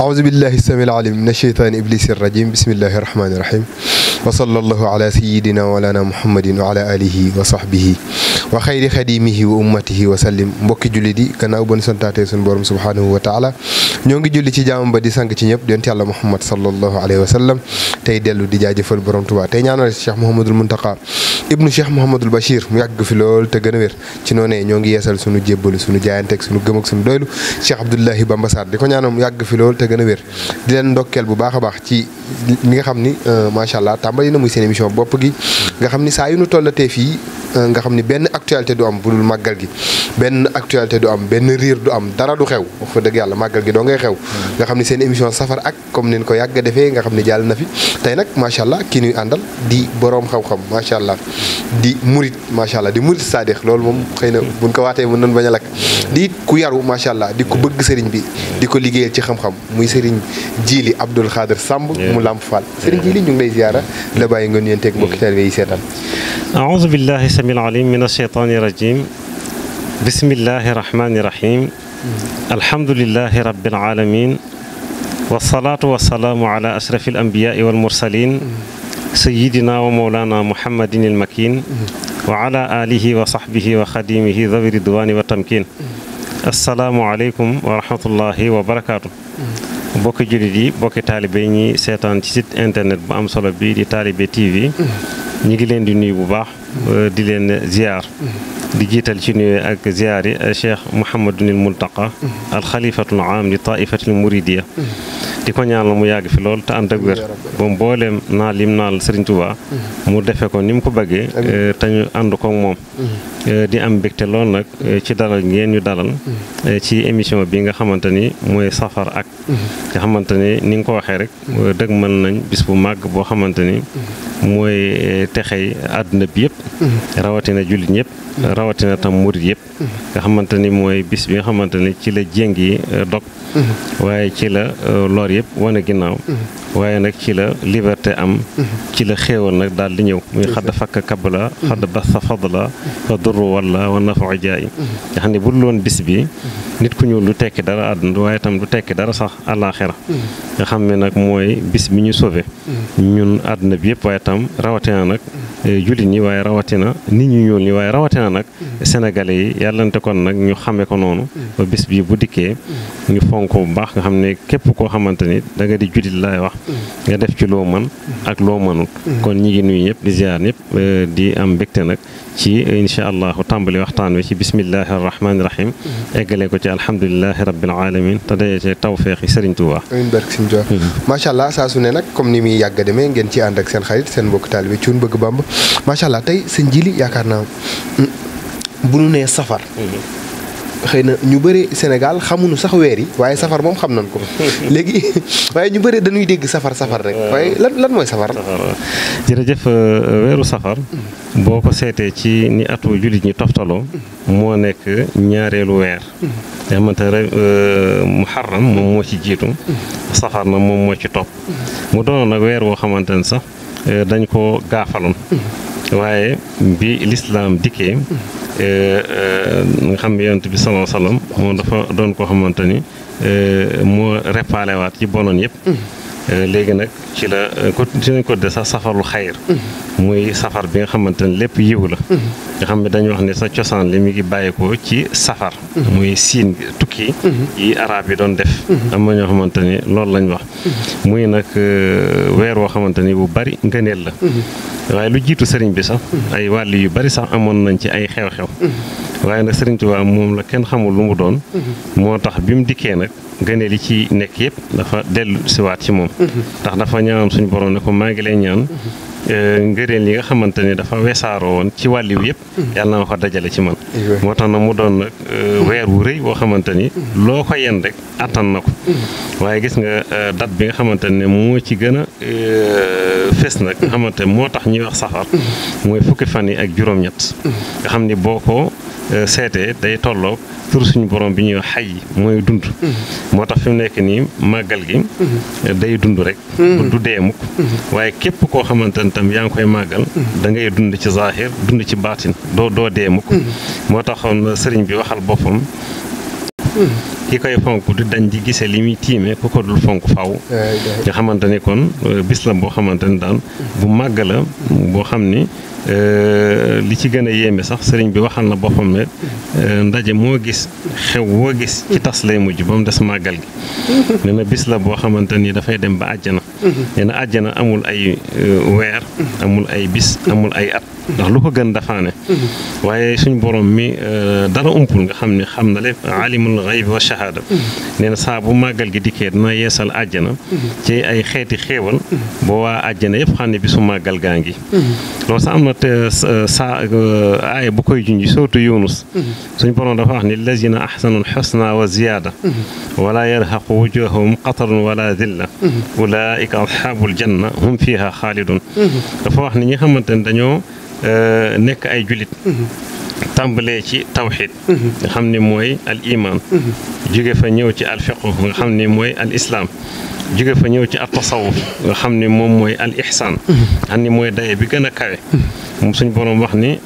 أعوذ بالله السميع العليم من الشيطان إبليس الرجيم بسم الله الرحمن الرحيم وصلى الله على سيدنا ولانا محمد وعلى آله وصحبه وخير خديمه وأمته وسلم mbokki jullit yi gannaaw ba ñu santaatee suñu borom subhanahu wa taala ñoo ngi julli ci jaamam ba di sang ci ñëpp yonent Yàlla Muhammad sallallahu alayhi wa sallam tey dellu di jaajëfal borom Tuubaa tey ñaanal Cheikh Mouhamadul Muntaqa ibnu Cheikh Mouhamadul Bachir mu yàgg fi lool te gën a wér ci noonee ñoo ngi yeesal suñu jébbalu suñu jaayanteeg suñu gëm ak suñu doylu Cheikh Abdoulahi Bamba Sarr di ko ñaanal mu yàgg fi lool te gën a wér di leen ndokkeel bu baax a baax ci li nga xam ni macha allah tàmbali na muy seen émission bopp gi nga xam ni saa yu nu tollatee fii nga xam ni benn actualité du am bu dul màggal gi benn actualité du am benn riir du am dara du xew wax fa dëgg yàlla màggal gi doo ngay xew nga xam ni seen émission safar ak comme ni ñu ko yàgg a defee nga xam ni jàll na fi tey nag macha allah kii nuy àndal di boroom xam-xam macha allah di murit macha allah di murit saadix loolu moom xëy na buñ ko waatee mën nañ bañ a lakk di ku yaru macha allah di ku bëgg sëriñ bi di ko liggéeyal ci xam-xam muy sëriñ Jili Abdul Xaadir Samb mu Lamp Fall sëriñ Jili ñu ngi lay ziyaara la bàyyi nga nuyanteeg mbokki taalibe yi seetaan أعوذ بالله السميع العليم من الشيطان الرجيم بسم الله الرحمن الرحيم الحمد لله رب العالمين والصلاة والسلام على أشرف الأنبياء والمرسلين سيدنا ومولانا محمد المكين وعلى آله وصحبه وخديمه ذوي الرضوان والتمكين السلام عليكم ورحمة الله وبركاته bokki jullit yi bokki taalibe ñi seetaan ci site internet bu am solo bi di Talibe TV ñi ngi leen di nuyu bu baax di leen ziar di jiital ci nuyu ak ziar yi Cheikh Mouhamadunil Muntaqa al xalifatul aam li taifatil muridiya di ko ñaanal mu yàgg fi lool te ànd ak wér ba mbooleem naa lim naal Serigne Touba mu defe ko ni mu ko bëggee te ñu ànd ko moom di am mbégte lool nag ci dalal ngeen ñu dalal ci émission bi nga xamante ni mooy safar ak nga xamante ni ni nga ko waxee rek dëgg mën nañ bis bu màgg boo xamante ni mooy texey àdduna bi yëpp rawatina jullit ñëpp rawatina tam murit yëpp nga xamante ni mooy bis bi nga xamante ni ci la jéng yi dog waaye ci la lor yëpp wane ginnaaw waaye nag ci la liberté am ci la xéewal nag daal di ñëw muy xadd fakk kabla xadd basa fadla fa durru walla wa nafa jaay nga xam ne bu dul woon bis bi nit ku ñuul lu tekki dara àdduna waaye tam du tekki dara sax àllaaxira nga xam ne nag mooy bis bi ñu sauvé ñun àdduna bi yëpp waaye tam rawatina nag jullit ñi waaye rawatina nit ñu ñuul ñi waaye rawatina nag sénégalais yi yàllante kon nag ñu xame ko noonu ba bis bi bu dikkee ñu fonk bu baax nga xam ne képp koo xamante ni da nga di jullit laay wax nga def ci loo mën ak loo mënul kon ñi ngi nuyu ñëpp di ziar ñëpp di am mbégte nag ci incha allahu tàmbali waxtaan wi ci bismillahi arrahmani rahim eggale ko ci alhamdulilahi rabbil alamin te dayee ci tawfeexi Sëriñ Tuubaa amiin barke Sëriñ Tuubaa macha allah saa su ne nag comme ni muy yàgg a demee ngeen ci ànd ak seen xarit seen mbokk taalibe Cuun bëgg Bàmba macha allah tey sëñ Jili yaakaar naa bu nu nee safar xëy na ñu bëri Sénégal xamuñu sax weer yi waaye safar moom xam nañ ko léegi waaye ñu bëri dañuy dégg safar rek waaye lan mooy safar jërëjëf weeru safar boo ko seetee ci ni atu jullit ñi toftaloo moo nekk ñaareelu weer nga xamante ne muharram moom moo ci jiitu safar na moom moo ci topp mu doonoon nag weer woo xamante ne sax dañ ko gaafaloon waaye bi lislaam dikkee nga xam ne yonent bi sallallahu alayhi wasallam moom dafa doon koo xamante ni moo réparé waat ci bonoon yëpp léegi nag ci la dinañ ko de sax safarul xayr muy safar bi nga xamante ne lépp yiw la nga xam ne dañuy wax ne sa cosaan li mi ngi bàyyeekoo ci safar muy siin tukki yi arab yi doon def am na ñoo xamante ni loolu lañ wax muy nag weer woo xamante ni bu bari ngëneel la waaye lu jiitu sëriñ bi sax ay wàll yu bari sax amoon nañ ci ay xew-xew waaye nag Sëriñ Tuubaa moom la kenn xamul lu mu doon moo tax bi mu dikkee nag gëneel yi ci nekk yëpp dafa dellu siwaat ci moom ndax dafa ñaanam suñu borom ne ko maa ngi lay ñaan ngëreel yi nga xamante ni dafa wesaaroo woon ci wàlliw yëpp yàlla na ma ko dajale ci man moo tax na mu doon nag weer wu rëy woo xamante ni loo ko yen rek attan na ko waaye gis nga date bi nga xamante ne moo ci gën a fes nag nga xamante moo tax ñuy wax safar mooy fukki fan yi ak juróom-ñett nga xam ni boo ko seetee day tolloog tur suñu borom bi ñuy wax xay mooy dund moo tax fi mu nekk nii màggal gi day dund rek du dee mukk waaye képp koo xamante ne tam yaa ngi koy màggal da ngay dund ci zaahir dund ci baatin doo dee mukk moo taxoon sëriñ bi waxal boppam ki koy fonk du dañ di gisee li muy tiime ku ko dul fonk faw nga xamante ni kon bis la boo xamante ni daan bu màgg la boo xam ni li ci gën a yéeme sax sëriñ bi waxal na boppam ne ndaje moo gis xew woo gis ci tas lay mujj ba mu des màggal gi nee na bis la boo xamante ni dafay dem ba àjjana nee na àjjana amul ay weer amul ay bis amul ay at ndax lu ko gën dafaane waaye suñ borom mi dara umpul nga xam ne xam na lépp alimul xaybi wa shahaada nee na saa bu màggal gi dikkee dina yeesal àjjana ci ay xeeti xéewal boo waa àjjana yëpp xam ne bisu màggal gaa ngi loolu sax am na te saa aaya bu koy junj sootu Yunus suñ borom dafa wax ni lazina ahsanul xusna wa ziyaada wala yarhaqu wujuhahum qatarun wala dilla ulaika ashabul janna hum fiha xaalidun dafa wax ni ñi xamante ne dañoo nekk ay julit tàmbalee ci tawxid nga xam ni mooy al iman jóge fa ñëw ci al fiqh nga xam ni mooy al islam jóge fa ñëw ci at tasawuf nga xam ni moom mooy al ihsan xam ni mooy daye bi gën a kawe moom suñ boroom wax ni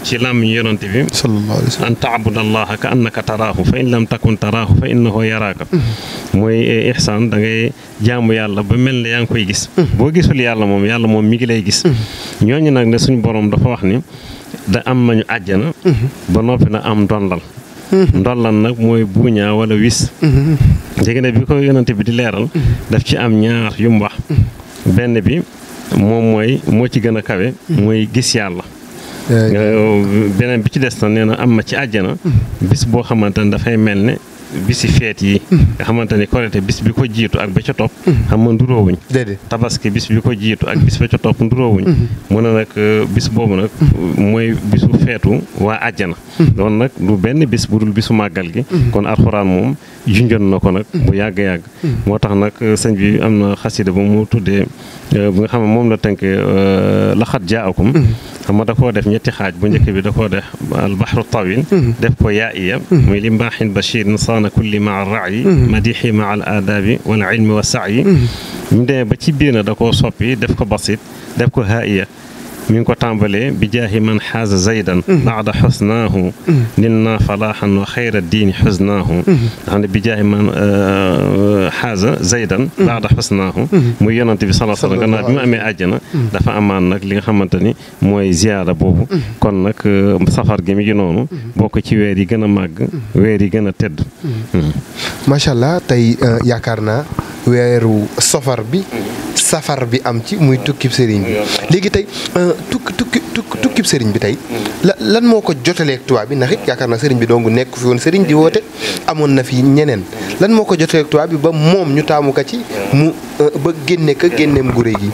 ci làmmiñu yonante bi sallallahu alayhi wa sallam an taabudallaha ka annaka taraahu fa in lam takun taraahu fa innahu yaraaka mooy ihsan da ngay jaamu yàlla ba mel ne yaa ngi koy gis boo gisul yàlla moom mi ngi lay gis ñooñu nag ne suñ boroom dafa wax ni da am nañu àjjana ba noppi na am ndondal ndollan nag mooy buuñaa wala wis léegi nag bi ko yonante bi di leeral daf ci am ñaar yu mu wax benn bi moom mooy moo ci gën a kawe mooy gis yàlla beneen bi ci des na nee na am na ci àjjana bis boo xamante ne dafay mel ne bisi feet yi nga xamante ni korite bis bi ko jiitu ak ba ca topp xam nga nduroowuñ tabaski bis bi ko jiitu ak bis ba ca topp nduroowuñ mu ne nag bis boobu nag mooy bisu feetu waa àjjana loolu nag du benn bis bu dul bisu màggal gi kon alxuraan moom junjoon na ko nag bu yàgg-yàgg moo tax nag sëñ bi am na xasida bu mu tuddee bu nga xam ne moom la tënk laxat jaakum xam nga da koo def ñetti xaaj bu njëkk bi da koo def albaxru tawil def ko yaa iya muy li mbaaxin bachir saana kulli maa raayi madixi maa al aadaabi wal ilmi wa saayi mu demee ba ci biir na da koo soppi def ko basit def ko haa iya mi ngi ko tàmbalee bi jaahi man xaaza zaydan baada xusnaahu nin naa falaaxan wa xayra diini xusnaahu nga xam ne bi jaahi man xaaza zaydan baada xusnaahu muy yonante bi salaa sallam gannaaw bi mu amee àjjana dafa amaan nag li nga xamante ni mooy ziyaara boobu kon nag safar gi mi ngi noonu bokk ci weer yi gën a màgg weer yi gën a tedd macha allah tey yaakaar naa weeru safar bi am ci muy tukkib sëriñ bi léegi tey tukkib sëriñ bi tey lan moo ko jotaleeg tubaab bi ndax it yaakaar naa sëriñ bi dong nekk fi woon sëriñ di woote amoon na fi ñeneen lan moo ko jotaleeg tubaab bi ba moom ñu taamu ka ci mu ba génneem gu réy gi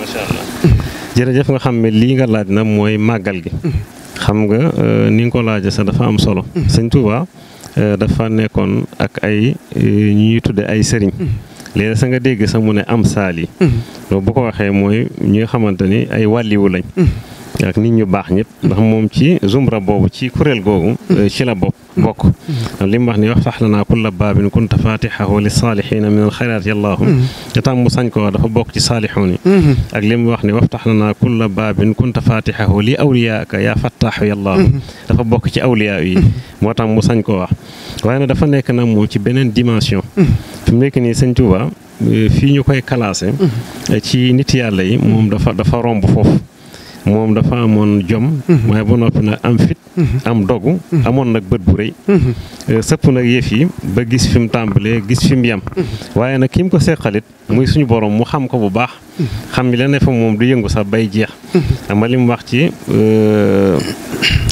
jërëjëf nga xam ne lii nga laaj na mooy màggal gi xam nga ni nga ko laaja sax dafa am solo sëñ Tuubaa dafa nekkoon ak ay ñuy tudde ay sëriñ léegi sa nga dégg sax mu ne am saal yi loolu bu ko waxee mooy ñi nga xamante ni ay wàlliwu lañ ak nit ñu baax ñëpp ndax moom ci zumra boobu ci kuréel googu ci la bokk li mu wax ni waftax lanaa kulla baabin kunta faatixahu li saalihiina min al xayraati yallaahu te tam mu sañ ko dafa bokk ci saalixuun yi ak li mu wax ni waftax lanaa kulla baabin kunta faatixahu li awliyaaka yaa fattaaxu yallaahu dafa bokk ci awliyaa yi moo tax mu sañ ko wax waaye nag dafa nekk nag moom ci beneen dimension fi mu nekk nii sëñ Tuubaa fii ñu koy classé ci nit yàlla yi moom dafa romb foofu moom dafa amoon jom waaye ba noppi nag am fit am dogu amoon nag bët bu rëy sëpp nag yëf yi ba gis fi mu tàmbalee gis fi mu yem waaye nag ki mu ko seqalit muy suñu borom mu xam ko bu baax xam ni la ne fa moom du yëngu sax bay jeex ama li mu wax ci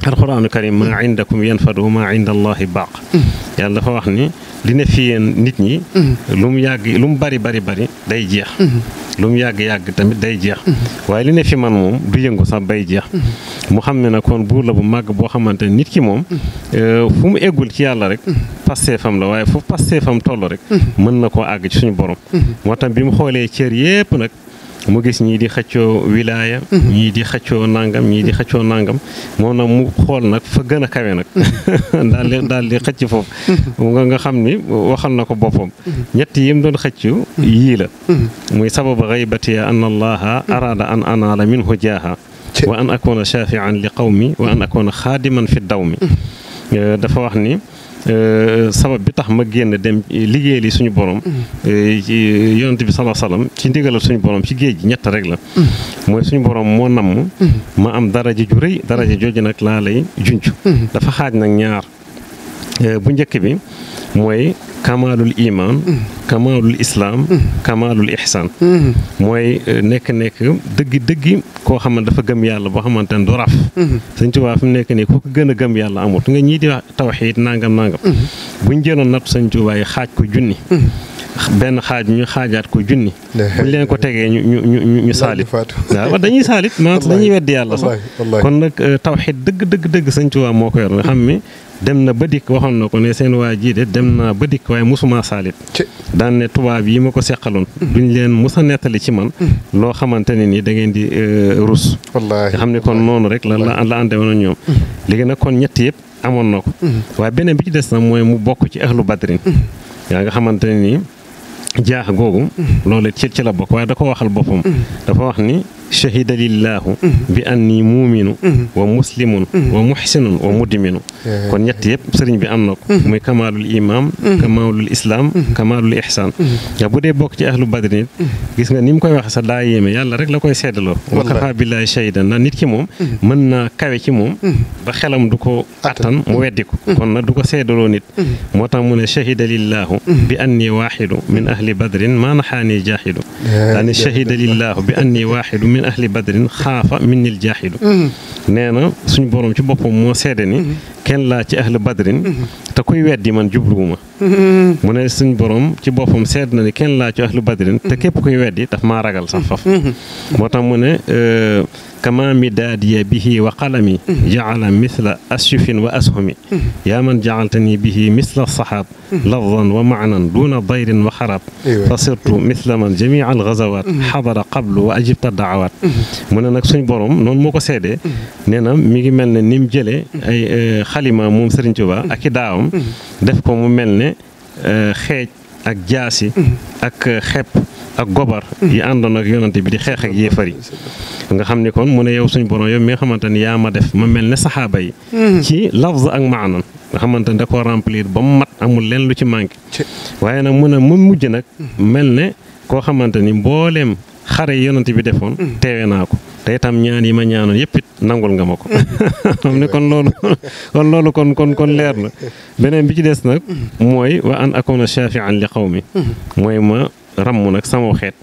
alquraanu karim maa indakum yanfadu maa inda allahi baaq yàlla dafa wax ni li ne fi yéen nit ñi lu mu yàgg lu mu bari day jeex lu mu yàgg tamit day jeex waaye li ne fi man moom du yëngu sax bay jeex mu xam ne nag kon buur la bu màgg boo xamante ne nit ki moom fu mu eggul ci yàlla rek pasteefam la waaye fu pasteefam toll rek mën na koo àgg ci suñu borom moo tax bi mu xoolee cër yépp nag mu gis ñii di xëccoo wilaaya ñii di xëccoo nangam moom nag mu xool nag fa gën a kawe nag daal di xëcc foofu nga xam ni waxal na ko boppam ñett yi mu doon xëccu yii la muy sababa xaybatiya an allaha arada an anaala minhu jaaha wa an akuna shafian li qawmi wa an akuna xaadiman fi dawmi dafa wax ni sabab bi tax ma génn dem liggéey li suñu borom yonent bi sallallahu alayhi wasallam ci ndigalal suñu borom ci géej gi ñett rek la mooy suñu borom moo namm ma am daraja ju rëy daraja jooju nag laa lay junj dafa xaaj nag ñaar bu njëkk bi mooy kamaalul iman kamaalul islam kamaalul ihsan mooy nekk dëggi koo xam ne dafa gëm yàlla boo xamante ne du raf Sëñ Tuubaa fi mu nekk nii ku ko gën a gëm yàlla amut nga ñii di wax tawxiid nangam buñ jëloon natt Sëñ Tuubaa yi xaaj ko junni benn xaaj ñu xaajaat ko junni buñ leen ko tegee ñu saalit waaw dañuy saalit maanaam dañuy weddi yàlla sax kon nag tawxiid dëgg Sëñ Tuubaa moo ko yor nga xam ni dem na ba dikk waxoon na ko ne seen waa jii de dem naa ba dikk waaye musuma saalit daan ne tubaab yi ma ko seqaloon duñ leen musa nettali ci man loo xamante ne nii da ngeen di rus nga xam ne kon noonu rek la ànde woon ñoom léegi nag kon ñett yëpp amoon na ko waaye beneen bi ci des na mooy mu bokk ci ahlu badrin yaa nga xamante ne nii jaax googu loolu ci la bokk waaye da ko waxal boppam dafa wax ni shahida lillahu bi anni muuminu wa muslimun wa muhsinun wa mudminu kon ñett yëpp sëriñ bi am na ko muy kamaalul iman kamaalul islam kamaalul ihsan nga bu dee bokk ci ahlu badrin gis nga ni mu koy waxe sa daa yéeme yàlla rek la koy seddaloo wa kafa billahi shahidan ndax nit ki moom mën naa kawe ci moom ba xelam du ko attan mu weddi ko kon nag du ko seddaloo nit moo tax mu ne shahida lillahu bi anni waaxidu min ahli badrin maa naxaani jaaxidu daani shahida lillahu bi anni waaxidu min ahli badrin xaafa minnil jaaxidu nee na suñu borom ci boppam moo seede ni kenn laa ci ahli badrin te kuy weddi man jubluwuma mu ne suñu borom ci boppam seede na ni kenn laa ci ahli badrin te képp kuy weddi daf maa ragal sax faf moo tax mu ne kama midaadiya bihi wa qalami jaala mithla asyufin wa ashumi yaa man jaaltani bihi mithla saxaab lafdan wa maanan duna dayrin wa xarab fa sirtu mithla man jamia algazawaat xadara qablu wa ajibta daawaat mu ne nag suñ borom noonu moo ko seedee nee na mi ngi mel ne ni mu jëlee ay xalima moom Sëriñ Tuubaa ak i daawam def ko mu mel ne xeej ak jaasi ak xepp ak gobar yi àndoon ak yonante bi di xeex ak yéefar yi nga xam ni kon mu ne yow suñ borom yow mi nga xamante ni yaa ma def ma mel ne saxaaba yi ci lafz ak maanan nga xamante ni da ko remplir ba mu mat amul leen lu ci manqué waaye nag mu ne mu mujj nag mel ne koo xamante ni mbooleem xare yi yonante bi defoon teewe naa ko te itam ñaan yi ma ñaanoon yëpp it nangul nga ma ko xam ne kon loolu kon leer na beneen bi ci des nag mooy wa an akuna shafi'an li qawmi mooy ma ramm nag sama xeet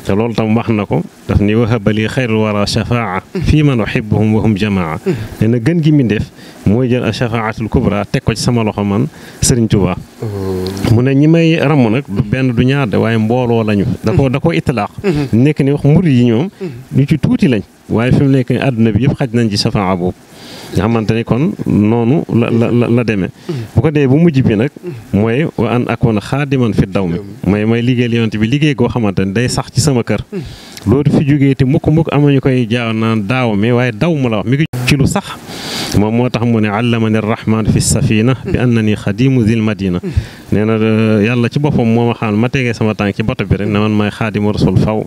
te loolu tam wax na ko daf ni wahaba li xayrul wara shafaa fii man uhibbuhum wa hum jamaa nee na gën gi mi def mooy jël a shafaatul kubra teg ko ci sama loxo man Sëriñ Tuubaa mu ne ñi may ramm nag du benn du ñaar de waaye mbooloo lañu da ko itlaaq nekk ni wax murid yi ñoom ñu ci tuuti lañ waaye fi mu nekk ni àdduna bi yëpp xaj nañ ci shafaa boobu nga xamante ni kon noonu la demee bu ko dee bu mujj bi nag mooy wa an akoon xaadiman fi daw mi may liggéeyal yonent bi liggéey goo xamante ni day sax ci sama kër loolu fi jógee te mukk amañu koy jaaw naan daaw mi waaye daw mu la wax mi ngi ci lu sax moom moo tax mu ne allamani rahman fi safina bi annani xadimu zil madina nee na yàlla ci boppam moo ma xam ma tegee sama tànk ci bato bi rek ne man may xaadimu rasul faw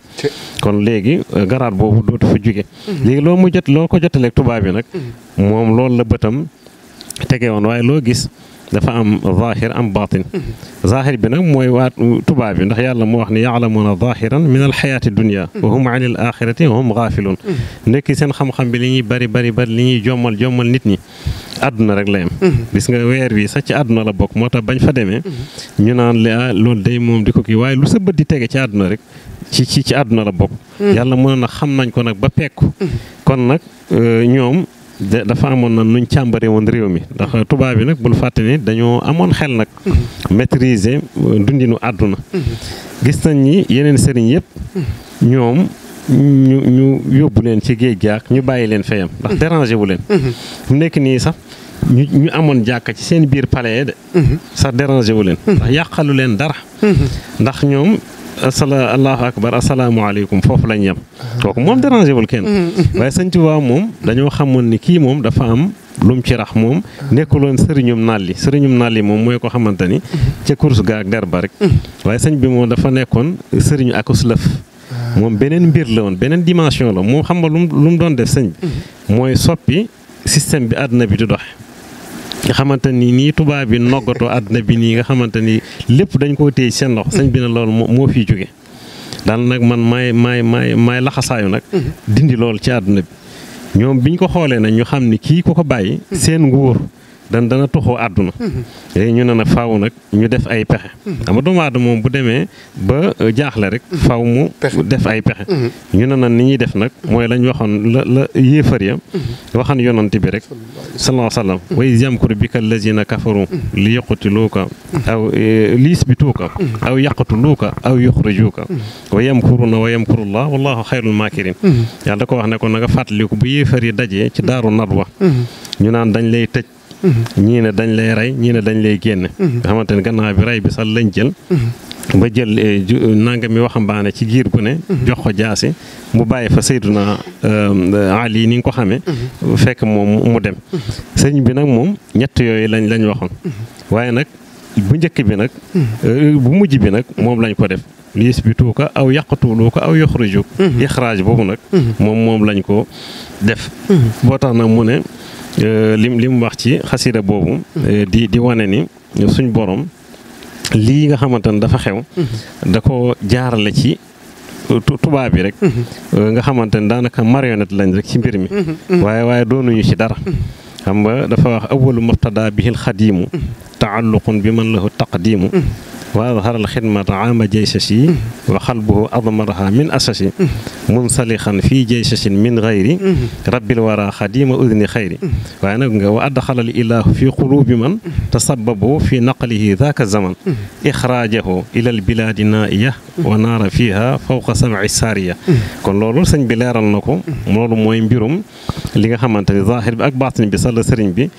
kon léegi garaat boobu dootu fa jóge léegi loo ko jotaleeg tubaab bi nag moom loolu la bëtam tege woon waaye loo gis dafa am zahir am batin zahir bi nag mooy waa tubaab bi ndax yàlla moo wax ne yaalamuuna zahiran min alxayaati dunia wa hum an il axirati wa hum gaafiluun ndekki seen xam-xam bi li ñuy bari li ñuy jommal nit ñi àdduna rek la yem gis nga weer wi sax ci àdduna la bokk moo tax bañ fa demee ñu naan la loolu day moom di ko kii waaye lu sa bët di tege ci àdduna rek ci àdduna la bokk yàlla mën na xam nañ ko nag ba pekku kon nag ñoom dafa amoon na nuñ càmbare woon réew mi ndax tubaab bi nag bul fàtte ni dañoo amoon xel nag maîtriser dundinu àdduna gis nañ ni yeneen sëriñ yëpp ñoom ñu yóbbu leen ci géej gaak ñu bàyyi leen feyam ndax dérangé wu leen mu nekk nii sax ñu amoon jàkka ci seen biir palais de sax dérangé wu leen ndax yàqalu leen dara ndax ñoom allahu akbar asalaamaaleykum foofu lañ yem kooku moom dérangé wul kenn waaye Sëñ Tuubaa moom dañoo xamoon ni kii moom dafa am lum ci rax moom nekkuloon sëriñum nalli moom mooy ko xamante ni ca course ga ak der ba rek waaye sëñ bi moom dafa nekkoon sëriñu akus lëf moom beneen mbir la woon beneen dimension la moom xam nga lu mu doon def sëñ bi mooy soppi système bi àdduna bi di doxe nga xamante ni nii tubaab bi noggatoo àdduna bi nii nga xamante ni lépp dañ koo téye seen loxo sëñ bi ne loolu moo fiy jóge daal nag man maay laxasaayu nag dindi loolu ci àdduna bi ñoom biñ ko xoolee nag ñu xam ni kii ku ko bàyyi seen nguur dana toxoo àdduna léegi ñu ne nag faaw nag ñu def ay pexe xam nga doomu aadama moom bu demee ba jaaxle rek faaw mu def ay pexe ñu ne nag ni ñuy def nag mooy lañ waxoon la yéefar ya waxan yonante bi rek sallallahu alayhi wa sallam wa iz yamkuru bika allazina kafaru li yuqtiluuka aw li yusbituuka aw yaqtuluuka aw yuxrijuuka wa yamkuruna wa yamkurullah wallahu xayrul maakirin yàlla da ko wax ne ko na nga fàttaliku bu yéefar yi dajee ci daaru nadwa ñu naan dañ lay tëj ñii ne dañ lay rey ñii ne dañ lay génne nga xamante ne gannaaw bi rey bi sax lañ jël ba jël nangami waxambaane ci giir bu ne jox ko jaasi mu bàyyi fa Seyduna Ali ni nga ko xamee fekk moom mu dem sëñ bi nag moom ñett yooyu lañ waxoon waaye nag bu njëkk bi nag bu mujj bi nag moom lañ ko def liis bi tuuka aw yàqatuluuka aw yoxrujuk ixraaj boobu nag moom lañ ko def boo tax nag mu ne lim wax ci xasida boobu di wane ni suñ borom lii nga xamante ne dafa xew da ko jaarale ci tubaab bi rek nga xamante ne daanaka marionnette lañ rek ci mbir mi waaye doonuñu ci dara xam nga dafa wax awalu mubtada bihil xadiimu taalluqun bi man lahu taqdiimu wa adhara al xidmata ama jaysasi wa xalbuhu admaraha min asasi munsalixan fii jaysasin min xayri rabbil wara xadima udni xayri waaye nag nga wa adxalal ilahu fi qulubi man tasababu fi naqlihi daka zaman ixraajahu ilal biladi naiya wa naara fiha fawqa sam'i saariya kon loolu sëñ bi leeral na ko loolu mooy mbirum li nga xamante ni zahir bi ak baatin bi sax la sëriñ bi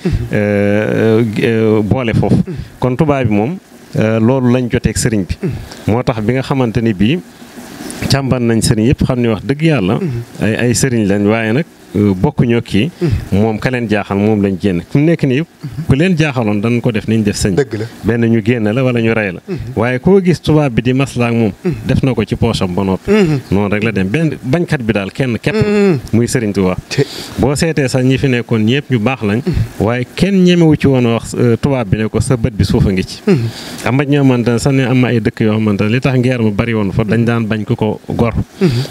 boole foofu kon tubaab bi moom loolu lañ joteeg sëriñ bi moo tax bi nga xamante ni bii càmbar nañ sëriñ yëpp xam ni wax dëgg yàlla ay sëriñ lañ waaye nag bokkuñoo kii moom ka leen jaaxal moom lañ génn ku nekk nii ku leen jaaxaloon dañ ko def niñ def sëñ benn ñu génn la wala ñu rey la waaye koo gis tubaab bi di maslaak moom def na ko ci poosam ba noppi noonu rek la dem benn bañkat bi daal kenn képp muy sëriñ Tuubaa boo seetee sax ñi fi nekkoon ñëpp ñu baax lañ waaye kenn ñemewu ci woon wax tubaab bi ne ko sa bët bi suufa ngi ci am na ñoo xamante ne sax ne am na ay dëkk yoo xamante ne li tax ngeer mu bari woon fa dañ daan bañ ko gor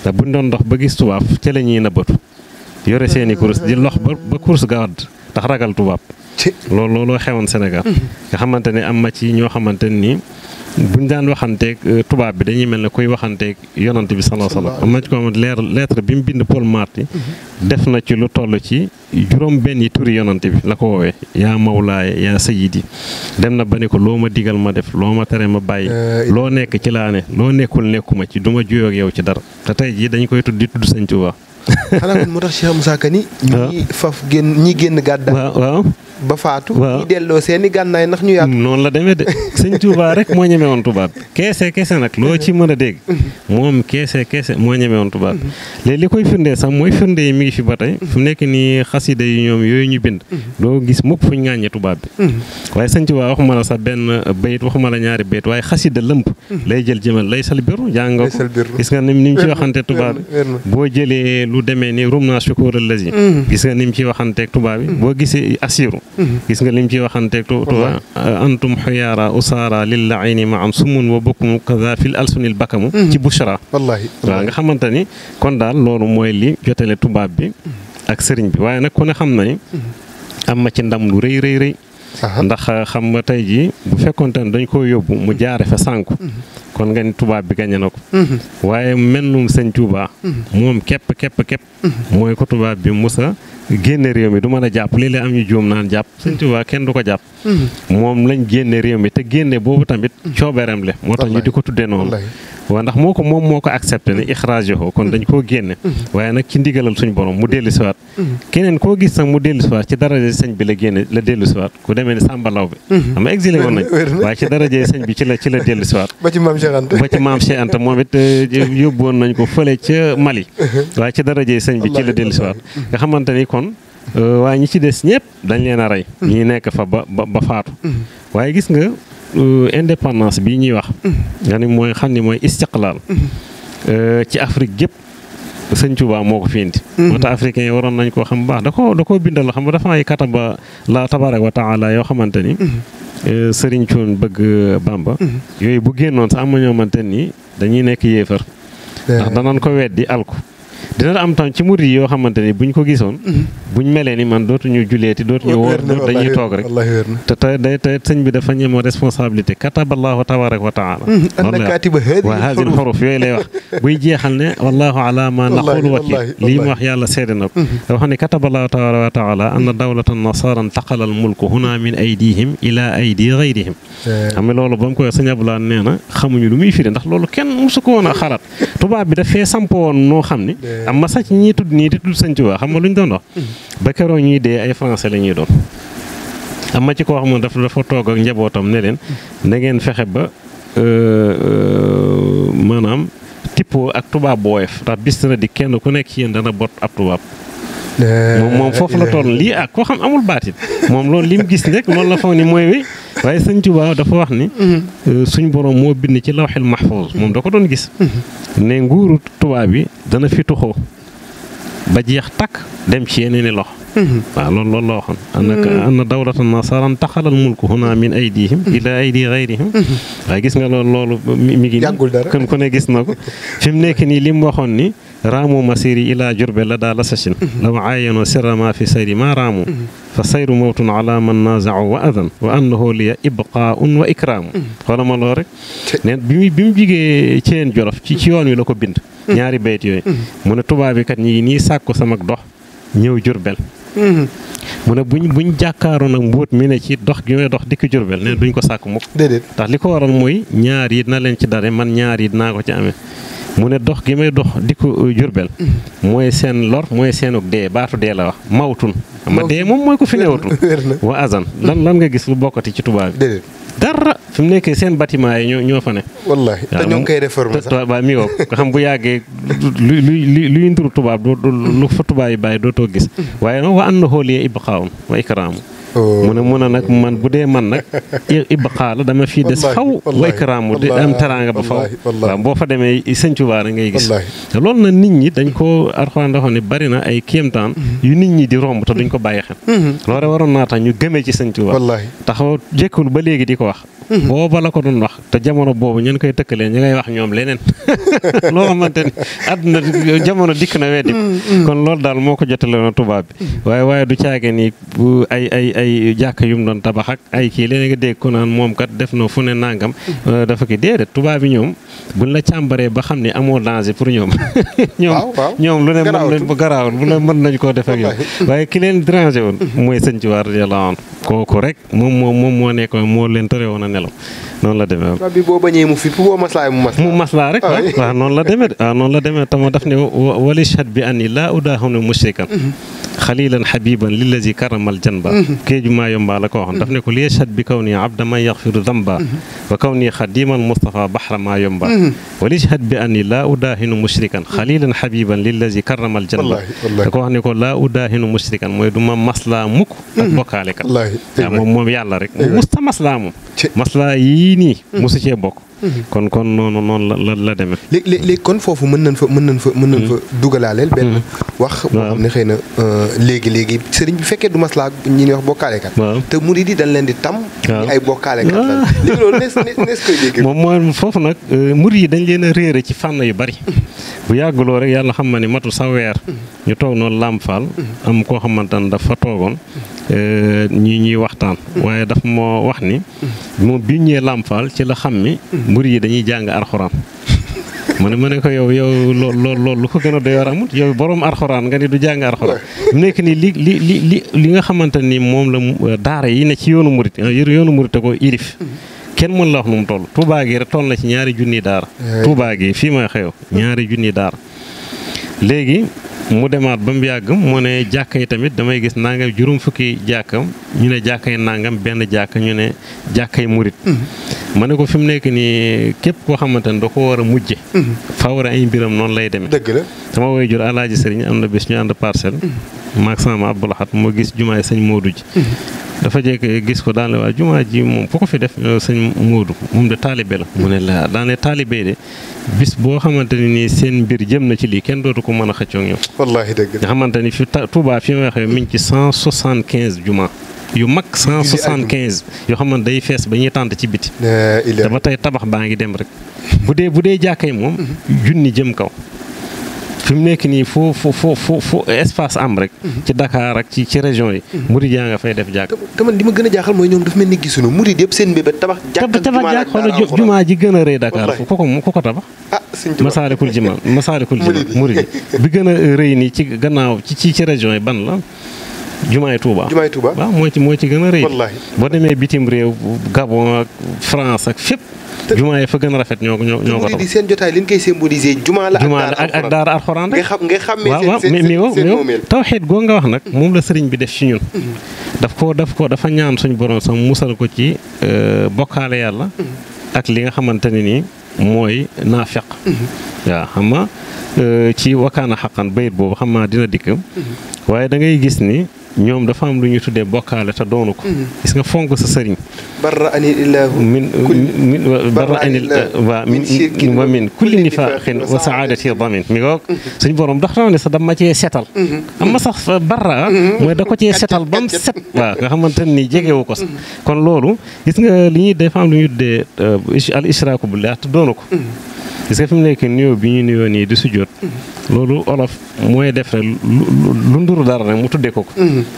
te buñ doon dox ba gis tubaab ci la ñuy nëbbatu yore seeni course di lox ba course gawad tax ragal tubaab looloo xewoon Sénégal nga xamante ne am na ci ñoo xamante ni buñ daan waxanteeg tubaab bi dañuy mel ne kuy waxanteeg yonante bi sallallahu alayhi wasallam am na ci ko xamante lettre bi mu bind Paul Marty def na ci lu toll ci juróom benn turi yonante bi la ko woowee yaa mawlaaya yaa sayidi dem na ba ne ko loo ma digal ma def loo ma tere ma bàyyi loo nekk ci laa ne loo nekkul nekkuma ci du ma juyoo ak yow ci dara te tey jii dañ koy tudd di tudd Sëñ Tuubaa xanaa kon moo tax Cheikh Moussa Ka ni ñi faf ñi génn gàddaay waaw ba faatu ñi delloo seeni gànnaay ndax ñu yaatu noonu la demee de Sëñ Tuubaa rek moo ñeme woon tubaab keese nag loo ci mën a dégg moom keese moo ñeme woon tubaab léegi li koy firndee sax mooy firnde yi mi ngi fi ba tey fu nekk nii xasida yi ñoom yooyu ñu bind doo gis mukk fuñ ŋàññe tubaab bi waaye Sëñ Tuubaa waxuma la sax benn bayit waxuma la ñaari bayit waaye xasida lëmp lay jël jëmal lay sal biru jàng ko gis nga ni mu ci waxante tubaab bi boo jëlee lu demee ni rum naa sukóoral lasi gis nga ni mu ci waxanteeg tubaab bi boo gisee asiru gis nga lim ci waxanteeg tubaab antum xuyaara usaara lil ayni ma am sumun wa bokkum kaza fil alsunil bakamu ci bushra wallaahi waaw nga xamante ni kon daal loolu mooy li jotele tubaab bi ak sëriñ bi waaye nag ku ne xam na ni am na ci ndam lu rëy ndax xam nga tey jii bu fekkoonte ne dañ koo yóbbu mu jaare fa sànku kon nga ni tubaab bi gañe na ko waaye mennum Sëñ Tuubaa moom képp mooy ko tubaab bi musa génne réew mi du mën a jàpp léeg-léeg am ñu juum naan jàpp Sëñ Tuubaa kenn du ko jàpp moom lañ génne réew mi te génne boobu tamit coobeeram le moo tax ñu di ko tuddee noonu waaw ndax moom moo ko accepté ne ixraajoho kon dañ koo génne waaye nag ci ndigalal suñ borom mu dellu siwaat keneen koo gis nag mu dellu siwaat ci daraje sëñ bi la génne la dellu siwaat ku demee ni Sàmbalaw bi xam nga exilé woon nañ waaye ci daraje sëñ bi ci la dellu siwaat ba ci maam Cheikh Anta moom it yóbbuwoon nañ ko fële ca Mali waaye ci daraje sëñ bi ci la dellu siwaat nga xamante ni kon waaye ñi ci des ñëpp dañ leen a rey ñi nekk fa ba faatu waaye gis nga indépendance bii ñuy wax nga ni mooy xam ni mooy istiqlaal ci Afrique gépp sëñ Tuubaa moo ko fi indi. moo tax africain yi waroon nañ koo xam baax da koo bindal xam nga dafa ay kataba la tabaaraka wa taala yoo xamante ni sëriñ Cuun bëgg Bamba yooyu bu génnoon sax am na ñoo xamante ni dañuy nekk yéefar ndax danañ ko weddi alku dina am tam ci murid yi yoo xamante ni buñ ko gisoon buñ melee ni man dootuñu julleeti dootuñu wóor dañuy toog rek te sëñ bi dafa ñemoo responsabilité kataballahu tabaraka wa taala wa haazil xuruf yooyu lay wax buy jeexal ne wallahu ala ma naqulu wakil lii mu wax yàlla seede na ko dafa xam ne kataballahu tabaraka wa taala anna dawlatan nasara intaqala al mulku huna min aydihim ila aydi gayrihim xam ne loolu ba mu koy sëñ Abdoulaye nee na xamuñu lu muy firi ndax loolu kenn musu ko woon a xalaat tubaab bi dafee sampoon noo xam ni am ma sax ñii tudd nii di tudd sëñ Tuubaa xam nga lu ñu doon wax ba keroog ñuy dee ay français la ñuy doon am ma ci koo xam ne dafa toog ak njabootam ne leen na ngeen fexe ba maanaam tippoo ak tubaab bu woyof ndax bis na di kenn ku nekk ci yéen dana bot ab tubaab moom foofu la toll lii ak koo xam amul baatit moom loolu li mu gis rek loolu la foog ni mooy wi waaye sëñ Tuubaa dafa wax ni suñ borom moo bind ci lawxil mahfuus moom da ko doon gis ne nguuru tubaab bi dana fi tuxoo ba jeex takk dem ci yeneen i loxo waaw loolu la waxoon anna dawlatan nasaran taxalal mulku huna min aydihim ila aydi gayrihim waaye gis nga loolu mi ngi kon ku ne gis na ko fi mu nekk nii li mu waxoon ni raamu masiri ila Jurbel la daal asachin law aayano sirra ma fi sayri ma raamu fa sayru mawtun ala man naazau wa adan wa annahu liya ibqaun wa ikraamu xoola ma loolu rek neen bi mu jigee Ceen Jolof ci yoon wi la ko bind ñaari bayt yooyu mu ne tubaab bi kat ñi ngi nii sàkku samak dox ñëw Jurbel mu ne buñ jàkkaaroon ak mbóot mi ne ci dox gi may dox dikk Jurbel ne duñ ko sàkk mukk déedéet ndax li ko waral mooy ñaar yi dina leen ci dare man ñaar yi dinaa ko ci amee mu ne dox gi may dox dikku Jurbel mooy seen lor mooy seenuk dee baatu dee la wax mawtun ma dee moom mooy ko fi newatul wa azan lan nga gis lu bokkati ci tubaab bi dara fi mu nekkee seen bâtiment yi ñoo fa ne wallaahi te ñoo ngi koy réformer sax waaw mi nga xam bu yàggee luy nduru tubaab lu fa tubaab yi bàyyi dootoo gis waaye nag wa annahu liya ibqaa'un wa ikraamu mu ne nag man bu dee man nag ibqaa la dama fii des faw wa ikraamu di am teraanga ba faw waaw boo fa demee sëñ Tuubaa ngay gis te loolu na nit ñi dañ ko Alxuraan dafa ne bari na ay kéemtaan yu nit ñi di romb te duñ ko bàyyi xel loolu waroon naa tax ñu gëmee ci sëñ Tuubaa taxaw jékkul ba léegi di ko wax booba la ko doon wax te jamono boobu ñeen koy tëkkalee ñu ngay wax ñoom leneen loo xamante ni àdduna jamono dikk na weddi kon loolu daal moo ko jotale na tubaab bi waaye du caage ni ay jàkk yu mu doon tabax ak ay kii léeg nga dégg ko naan moom kat def na fu ne nangam dafa ki déedéet tubaab bi ñoom buñ la càmbaree ba xam ne amoo danger pour ñoom ñoom lu ne mën nañ ba garaawul bu ne mën nañ koo def ak yow waaye ki leen déranger woon mooy sëñ Tuubaa radiyallaahu anhu kooku rek moom moo nekkoon moo leen tere woon a nelaw noonu la demee tubaab bi boo bañee mu fi boo maslaa mu maslaa rek waaw noonu la demee noonu la demee tama daf ne walishhad bi anni laa udaahinu mushrikan xalilan xabiban lillazi karamal janba kéeju maa yomba la ko waxoon daf ne ko li yashhad bi kaw nii abda man yaxfiru damba wa kaw nii xadimal Mustafa baxra maa yomba walishhad bi anni laa udaahinu mushrikan xalilan xabiban lillazi karamal janba da ko wax ne ko laa udaahinu mushrikan mooy du ma maslaa mukk ak bokkaale kat waaw moom yàlla rek musta maslaa moom maslaa yii nii mosu cee bokk kon noonu la demee. léegi kon foofu mën nañ fa dugalaaleel benn wax boo xam ne xëy na léegi sëriñ bi fekkee du maslaa ñi ñuy wax bokkaalekat te murid yi dañ leen di tam ay bokkaalekat la léegi loolu nees koy dégg moom mooy foofu nag murid yi dañ leen a réere ci fànn yu bari bu yàgguloo rek yàlla xam na ni matu sa weer ñu toog noonu Lamp Fall am koo xamante ne dafa toogoon ñuy waxtaan waaye daf moo wax ni moom bi ñëwee Lamp Fall ci la xam ni murid yi dañuy jàng alxuraan ma ne ko yow loolu lu ko gën a doy war amut yow borom alxuraan nga ni du jàng alxuraan mu nekk ni li nga xamante ni moom la daara yi ne ci yoonu murid te ko irif kenn mën la wax nu mu toll Touba gi rek toll na ci 2 junni daara Touba gi fii may xew 2 junni daara léegi mu demaat ba mu yàgg mu ne jàkka yi tamit damay gis nangam juróom fukki jàkkam ñu ne jàkka yi nangam benn jàkka ñu ne jàkka yi murit ma ne ko fi mu nekk nii képp koo xamante ne da ko war a mujje fawra ay mbiram noonu lay demee dëgg la sama woy jur alaaji sëriñ am na bis ñu ànd parcelle maag sama Abdoulahat moo gis jumaay sëñ Modou ji dafa jekk gis ko daane waa jumaa ji moom ku ko fi def sëñ Modou moom de taalibe la mu ne la daane taalibe de bis boo xamante ne nii seen mbir jëm na ci lii kenn dootu ko mën a xëccoo ak ñoom. wallaahi dëgg nga xamante ni fi Touba fi ma waxee mi ngi ci 175 juma yu mag 175 yoo xamante day fees ba ñuy tànt ci biti. te ba tey tabax baa ngi dem rek bu dee jàkkay moom junni jëm kaw. fi mu nekk nii fu espace am rek. ci Dakar ak ci région yi. murid yaa nga fay def jàkk. te man li ma gën a jaaxal mooy ñoom dafa mel ni gisuñu murid yëpp seen mbébét tabax. jàkk xoolal jumaa ji gën a rëy Dakar ku ko tabax. Masaalikul Jinaan murid bi gën a rëy nii ci gannaaw ci région yi ban la. Jumaay Touba waaw moo ci gën a rëy. boo demee bitim réew Gabon ak France ak fépp. jumaa yi fa gën a rafet ñoo ko tax. seen jotaay li ñu koy symboliser jumaa la ak daara alxuraan rek. nga xàmmee seen moomeel tawxiid goo nga wax nag moom la sëriñ bi def ci ñun. dafa ñaan suñu borom sax musal ko ci bokkaale yàlla. ak li nga xamante ne nii mooy naafeq. waaw xam nga ci wakaana xaqan bayit boobu xam naa dina dikk. waaye da ngay gis ni ñoom dafa am lu ñuy tuddee bokkaale te doonu ko. gis nga fonk sa sëriñ. barra anil ilaahu min kulli nifaaxin wa saadati damin mi ngoog suñ borom dax na ne sax dama cee setal. am ma sax barra mooy da ko cee setal ba mu set. waaw nga xamante ni jegewu ko sax. kon loolu gis nga li ñuy dafa am lu ñuy tuddee al ishraaku billah te doonu ko. gis nga fi mu nekk nuyoo bi ñu nuyoo nii di sujjóot loolu olof mooy def rek lu nduru dara rek mu tuddee ko.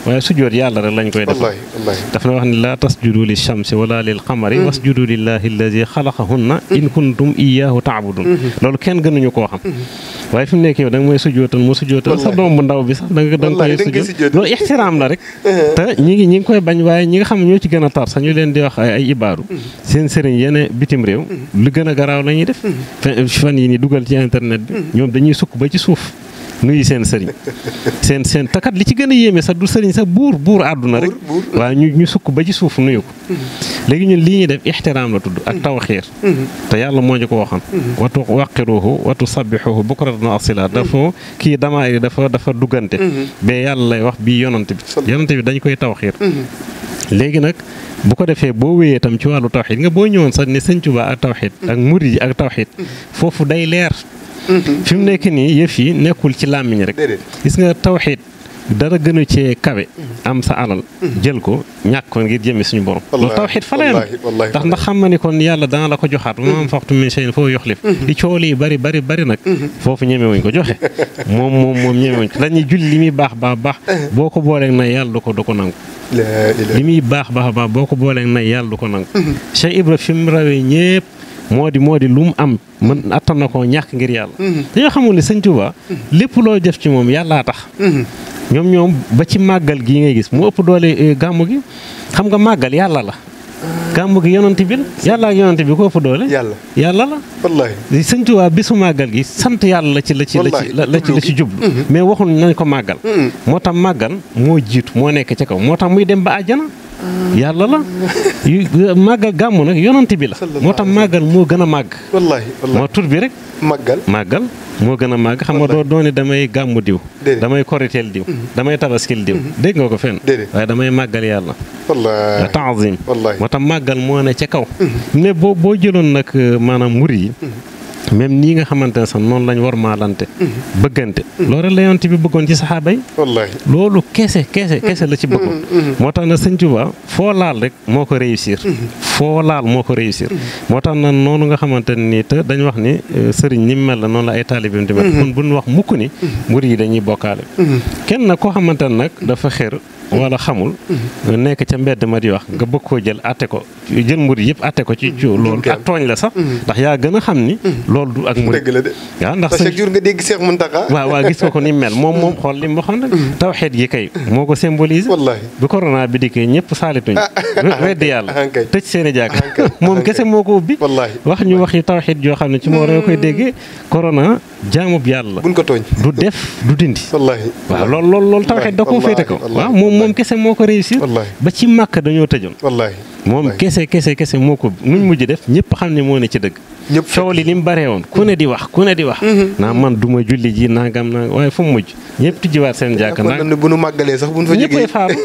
waaye sujjóot yàlla rek lañ koy def. daf na wax ni laa tasjudu li shamsi wala lil qamari wasjudu lillahi alladi xalaqahunna in kuntum iyaahu taabudun. loolu kenn gënuñu koo xam. waaye fi mu nekk yow da nga mooy sujjóotal mu sujjóotal sa doom bu ndaw bi sax da nga koy sujjóot loolu ixtiraam la rek. te ñi ngi koy bañ waaye ñi nga xam ñoo ci gën a tar sax ñu leen di wax ay ibaadu seen sëriñ yene bitim réew lu gën a garaaw la ñuy def. fan yi ni dugal ci internet bi ñoom dañuy sukk ba ci suuf nuyu seen sëriñ seen takat li ci gën a yéeme sax du sëriñ sax buur àdduna rek waaw ñu sukk ba ci suuf nuyu ko léegi ñun lii ñuy def ixtiraam la tudd ak tawxiir te yàlla moo ñu ko waxoon watu waqiruhu watu sabbixuhu bukratan wa asila dafa kii damaay dafa duggante ba yàlla lay wax bii yonante bi dañ koy tawxiir léegi nag bu ko defee boo wéyee tam ci wàllu tawxiid nga boo ñëwoon sax ne Sëñ Tuubaa ak tawxiid ak murid yi ak tawxiid foofu day leer fi mu nekk nii yëf yi nekkul ci làmmiñ rek gis nga tawxiid dara gënu cee kawe am sa alal jël ko ñàkk ko ngir jëme suñu borom loolu tawxiid fa la yam ndax xam nga ni kon yàlla dana la ko joxaat wa maa anfaqtum min shay'in fa huwa yuxlif di cool yi bari nag foofu ñemewuñ ko joxe moom ñemewuñ ko dañuy julli li muy baax boo ko booleeg na yàlla du ko nangu li muy baax boo ko booleeg na yàlla du ko nangu Cheikh Ibra fi mu rawee ñépp moo di lu mu am mën attan na koo ñàkk ngir yàlla dañoo xamul ne Sëñ Tuubaa lépp loo def ci moom yàllaa tax ñoom ba ci màggal gii ngay gis mu ëpp doole gàmmu gi xam nga màggal yàlla la gàmmu gi yonante bi la yàlla ak yonante bi ko ëpp doole yàlla la wallaahi Sëñ Tuubaa bisu màggal gi sant yàlla la ci jublu mais waxul nañ ko màggal moo tax màggal moo jiitu moo nekk ca kaw moo tax muy dem ba àjjana yàlla la màggal gàmmu nag yonante bi la moo tax màggal moo gën a màgg moo tur bi rek màggal moo gën a màgg xam nga doone damay gàmmu diw damay koriteel diw damay tabaskil diw dégg nga ko fenn waaye damay màggal yàlla taazim moo tax màggal moo ne ca kaw ne boo jëloon nag maanaam muri yi même nii nga xamante ne sax noonu lañ war maalante bëggante loolu rek la yonent bi bëggoon ci saxaaba yi loolu kese la ci bëggoon moo tax na Sëñ Tuubaa foo laal rek moo ko réussir moo tax na noonu nga xamante ne nii te dañ wax ni sëriñ ni mu mel la noonu la ay taalibeem di mel kon buñ wax mukk ni murid yi dañuy bokkaale kenn nag koo xamante ne nag dafa xër wala xamul nekk ca mbedd ma di wax nga bëgg koo jël atte ko jël murid yëpp atte ko ci loolu ak tooñ la sax ndax yaa gën a xam ni loolu du ak murid waaw ndax chaque jour nga dégg Cheikh Mountakha waaw gis ko ni mel moom xool li mu waxoon rek tawxiid gi kay moo ko symbolise bi corona bi dikkee ñëpp saalituñ weddi yàlla tëj seen i jàkk moom kese moo ko ubbi wax ñu wax yi tawxiid joo xam ne ci moo réew koy déggee corona jaamub yàlla buñ ko tooñ du def du dindi waaw loolu tawxiid da koo féete ko waaw moom kese moo ko réussir ba ci màkk dañoo tëjoon moom kese moo ko nuñ mujj def ñëpp xam ne moo ne ci dëgg coow li mu baree woon ku ne di wax naa man du ma julli ji nangam waaye fu mu mujj ñëpp tijjiwaat seen jàkka nag bu nu màggalee sax bu nu fa jógee ñëppay faaru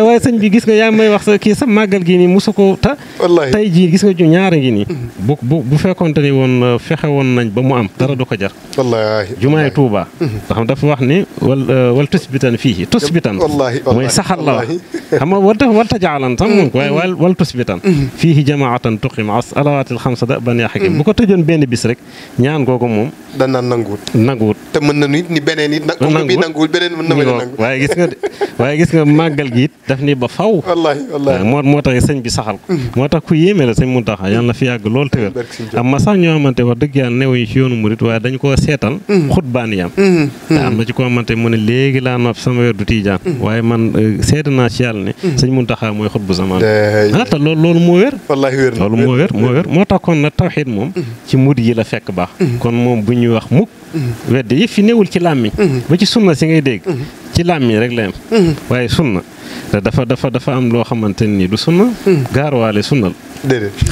waaye sëñ bi gis nga yaa may wax sa kii sa màggal gi nii mosu ko tey jii gis nga ju ñaara ngi nii bu fekkonte ni woon fexe woon nañ ba mu am dara du ko jar wallaahi jumaay Tuuba ndax dafa wax ni wal tusbitan fii tusbitan mooy saxal la wax xam nga wal tajaalan sax mun ko waaye wal tusbitan fii jamaatan tuqim alawaatil xamsa da ban yaa xakim bu ko tëjoon benn bis rek ñaan googu moom danaan nanguwut te mën na nit ni beneen it nanguwul beneen mën na mën a nangu waaye gis nga màggal gi it daf ni ba faw wallaahi moo tax sëñ bi saxal ko moo tax ku yéeme la sëñ Muntaxa yàlla na fi yàgg lool te wér am ma sax ñoo xamante wax dëgg yàlla newuñu ci yoonu murit waaye dañ koo seetal xutbaaniyam te am na ci ko xamante mu ne léegi laa nopp sama wér du tiijaan waaye man seet naa ci yàlla ne sëñ Muntaxa mooy xutbu zaman te loolu moo wér loolu moo wér moo tax kon na tawxiid moom ci murid yi la fekk baax kon moom bu ñuy wax mukk weddi yi fi newul ci làmmiñ ba ci sunna si ngay dégg ci làmmiñ rek la am waaye sunna te dafa am loo xamante ni du sunna gaaruwaale sunnal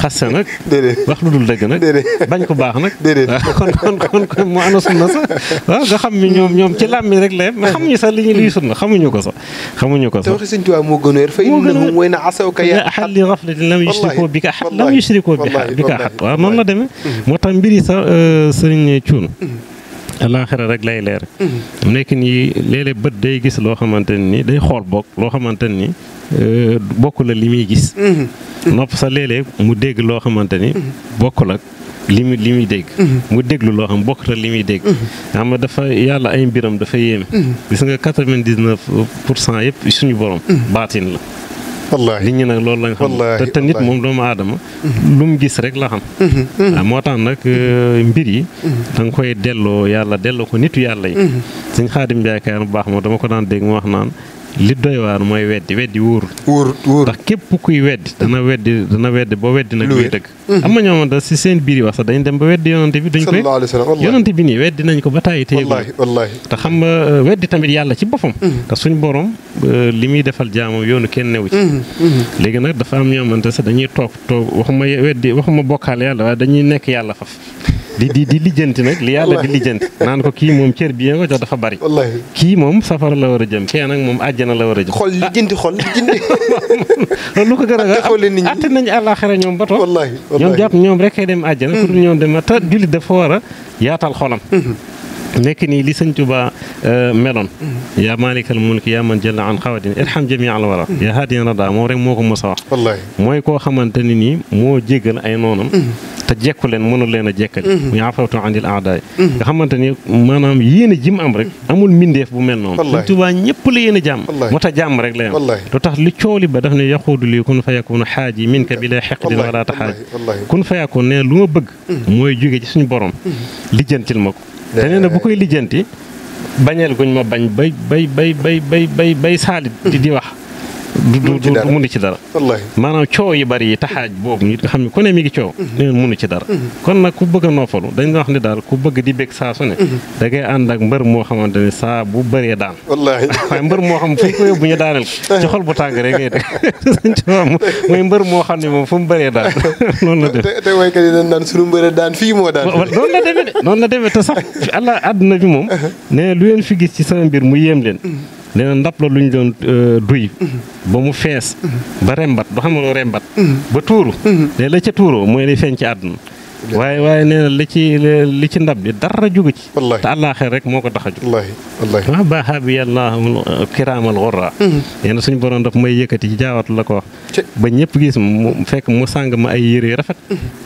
xasse nag wax lu dul dëgg nag bañ ko baax nag kon mu ana sunna sax waaw nga xam ni ñoom ci làmmiñ rek la mais xamuñu sax li liy sunna xamuñu ko sax te waxi Sëñ Tuubaa moo gën a wér fa innahum wa in asawka ya ahad li ghaflatin lam yushrikoo bika ahad waaw noonu la demee moo tax mbiri sax sëriñ Cuun alaaxira rek lay leer mu nekk nii léeg-léeg bët day gis loo xamante ni day xool bokk loo xamante ni bokk la li muy gis nopp sa léeg-léeg mu dégg loo xamante ni bokkul ak li muy dégg mu déglu loo xam bokk la li muy dégg xam nga dafa yàlla ay mbiram dafa yéeme gis nga 99% yëpp suñu borom baatin la wallaahi nit ñi nag loolu lañ xam te nit moom doomu aadama lu mu gis rek la xam waaw moo tax nag mbir yi da nga koy delloo yàlla delloo ko nitu yàlla yi Sëñ Xaadim Njaay Kaar bu baax moom dama ko daan dégg mu wax naan li doy waar mooy weddi wóorul ndax képp kuy dana weddi boo weddi nag luy dëgg am na ñoo xamante si seen biir yi wax sax dañ dem ba weddi yonante bi duñ koy yonante bi nii weddi nañ ko ba tàyyi téye te xam nga weddi tamit yàlla ci boppam te suñ borom li muy defal jaamam yoonu kenn newu ci léegi nag dafa am ñoo xamante sax dañuy toog waxuma bokkaale yàlla waaye dañuy nekk yàlla faf di lijjanti nag li yàlla di lijjanti naan ko kii moom cër bi ko jox dafa bari kii moom safara la war a jëm kii nag moom àjjana la war a jëm xol lijjanti loolu lu ko gën a atte nañ àllaaxira ñoom ba toog ñoom jàpp ñoom rek kay dem àjjana pour ñoom dem te jullit dafa war a yaatal xolam nekk nii li Sëñ Tuubaa meloon yaa maalikal mulki yaa man jalla an xawadin irham jami al wara yaa haadiyan rada moom rek moo ko mos a wax mooy koo xamante ni nii moo jéggal ay noonam te jekku leen mënul leen a jekkali muy afawtu anil aadaay nga xamante ni maanaam yéene ji mu am rek amul mbindeef bu mel noonu Sëñ Tuubaa ñëpp la yéene jàmm moo tax jàmm rek la am lu tax li cooli ba daf ne yaquudu lii kun fa yakunu xaaji min ka bi lay xeqdin wala taxaaji kun fa yakun ne lu ma bëgg mooy jóge ci suñu borom lijjantil ma ko te nee na bu koy lijjanti bañeel guñ ma bañ bay saalit di wax du munu ci dara maanaam coow yi bari yi taxaaj boobu nit nga xam ne ku ne mi ngi coow nee munu ci dara kon nag ku bëgg a noppalu dañ wax ne daal ku bëgg di bég saa su ne da ngay ànd ak mbër moo xamante ne saa bu bëree daan waaye mbër moo xam fu ñu ko yóbbu ñu daaneel ko ci xol bu tàng rek ngay dégg mooy mbër moo xam ne moom fu mu bëree daan noonu la def te waykat yi dañ naan suñu mbër daan fii moo daan noonu la demee te sax Allah àdduna bi moom nee lu leen fi gis ci sama mbir mu yéem leen nee na ndap la lu ñu doon duy ba mu fees ba rembat du xam nga loo rembat ba tuuru léegi la ca tuuroo mooy li feeñ ci àdduna waaye nee na li ci ndab bi dara jógu ci te àllaaxira rek moo ko tax a jóg waa baaxa bi yàlla kiraamal xurra nee na suñu borom daf may yëkkati ci jaawatu la ko wax ba ñëpp gis mu fekk mu sàng ma ay yére yu rafet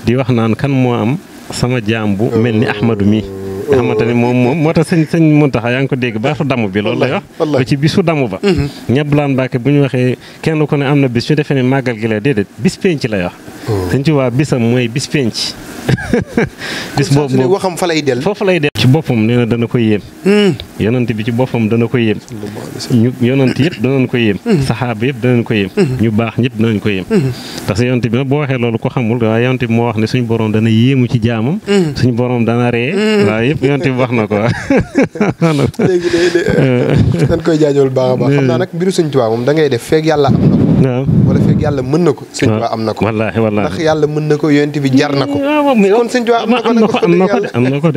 di wax naan kan moo am sama jaam bu mel ni Ahmadu mi nga xamante ni moom moo tax sëñ Muntaxa yaa ngi ko dégg baatu damm bi loolu lay wax ba ci bisu damm ba ñeblaan Mbàkke bu ñu waxee kenn ku ne am na bis ñu defee ne màggal gi la déedéet bis penc lay wax sëñ ci waa bisam mooy bis penc bis boobu waxam fa lay del foofu lay del ci boppam nee na dana ko yéem yonent bi ci boppam dana ko yéem ñu yonent yëpp danañ ko yéem saxaaba yëpp danañ ko yéem ñu baax ñëpp danañ ko yéem parce que yonent bi nag boo waxee loolu ko xamul waaye yonent bi moo wax ne suñu borom dana yéemu ci jaamam suñu borom dana ree waaw yëpp yonent bi wax na ko léegi dañ koy jaajëfal baax a baax xam naa nag mbiru Sëñ Tuubaa moom da ngay def feeg yàlla am na ko waaw wala fekk yàlla mën na ko sëñ Tuubaa am na ko wallaahi wallaahi ndax yàlla mën na ko yonent bi jar na ko kon sëñ Tuubaa am na ko am na ko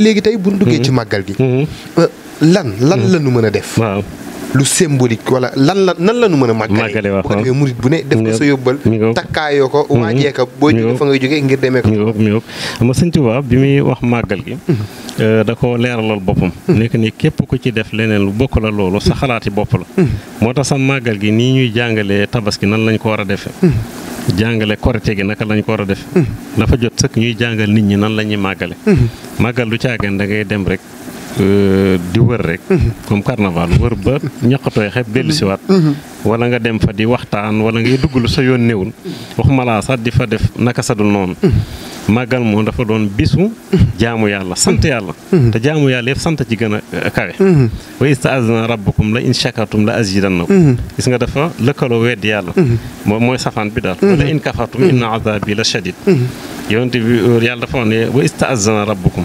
léegi tey bu ñu duggee ci màggal gi lan la nu mën a def waaw lu symbolique wala nan la nu mën a màggale bu ko defee murit bu ne def ko sa yóbbal takkaayoo ko waajee ko boo jógee fa ngay jógee ngir demee ko mi ngoog xam nga sëñ Tuubaa bi muy wax màggal gi da ko leeralal boppam nekk ni képp ku ci def leneen lu bokk la loolu sa xalaati bopp la moo tax sa màggal gi nii ñuy jàngalee tabaski nan lañ ko war a defee jàngale korite gi naka lañ ko war a def dafa jot sëkk ñuy jàngal nit ñi nan la ñuy màggale màggal du caagan da ngay dem rek di wër rek comme carnaval wër ba ñaqatooy xeeb dellu siwaat wala nga dem fa di waxtaan wala ngay dugg lu sa yoon néewul waxuma laa sax di fa def naka sadul noonu màggal moom dafa doon bisu jaamu yàlla sant yàlla te jaamu yàlla yëpp sant ci gën a kawe wa ista'azana rabbukum la in shakartum la azidannakum gis nga dafa lëkkaloo weddi yàlla mooy safaan bi daal wala in kafartum inna azabi la shadid yonent bi yàlla dafa wax ne wa ista'azana rabbukum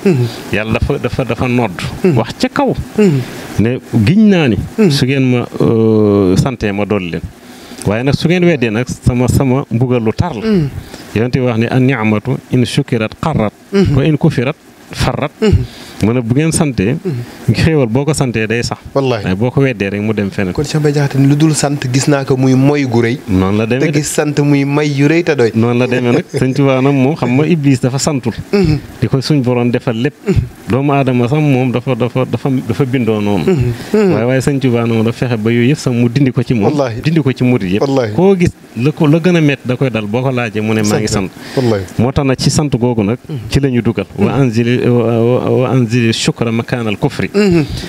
yàlla dafa nodd wax ca kaw ne giñ naa ni su ngeen ma santee ma dolli leen waaye nag su ngeen weddee nag sama mbugal lu tar la yonent bi wax ne an ni'matu in shukirat qarrat wa in kufirat farrat mu ne bu ngeen santee xéewal boo ko santee day sax wallaahi waaye boo ko weddee rek mu dem feneen kon Cheikh Mbaye Diakhaté lu dul sant gis naa ko muy moy gu rëy noonu la demee te gis sant muy may yu rëy te doy noonu la demee nag sëñ Tuubaa nag moom xam nga Iblis dafa santul di ko suñ borom defal lépp doomu aadama sax moom dafa bindoo noonu waaye sëñ Tuubaa noonu dafa fexe ba yooyu yëpp sax mu dindi ko ci moom dindi ko ci murid yëpp koo gis la gën a métti da koy dal boo ko laajee mu ne maa ngi sant moo tax nag ci sant googu nag ci la ñu dugal wa anzili shukra makaanal kufri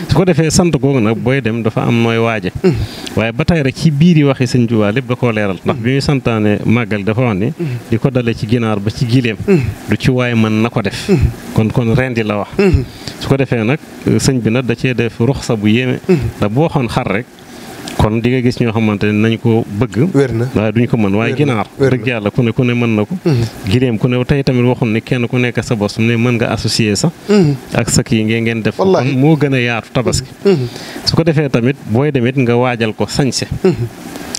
su ko defee sant googu nag booy dem dafa am nooy waaje waaye ba tey rek ci biir yi waxi sëñ Tuubaa lépp da koo leeral ndax bi muy santaane màggal dafa wax ni di ko dale ci ginaar ba ci gileem du ci waay mën na ko def kon rendi la wax su ko defee nag sëñ bi nag da cee def ruxsa bu yéeme ndax boo waxoon xar rek kon di nga gis ñoo xamante ne nañ ko bëgg waaye duñ ko mën waaye ginaar dëgg yàlla ku ne mën na ko giléem ku ne tey tamit waxoon ni kenn ku nekk sa bos ne mën nga associer sax ak sa kii ngeen def kon moo gën a yaatu tabaski su ko defee tamit booy demit nga waajal ko sañse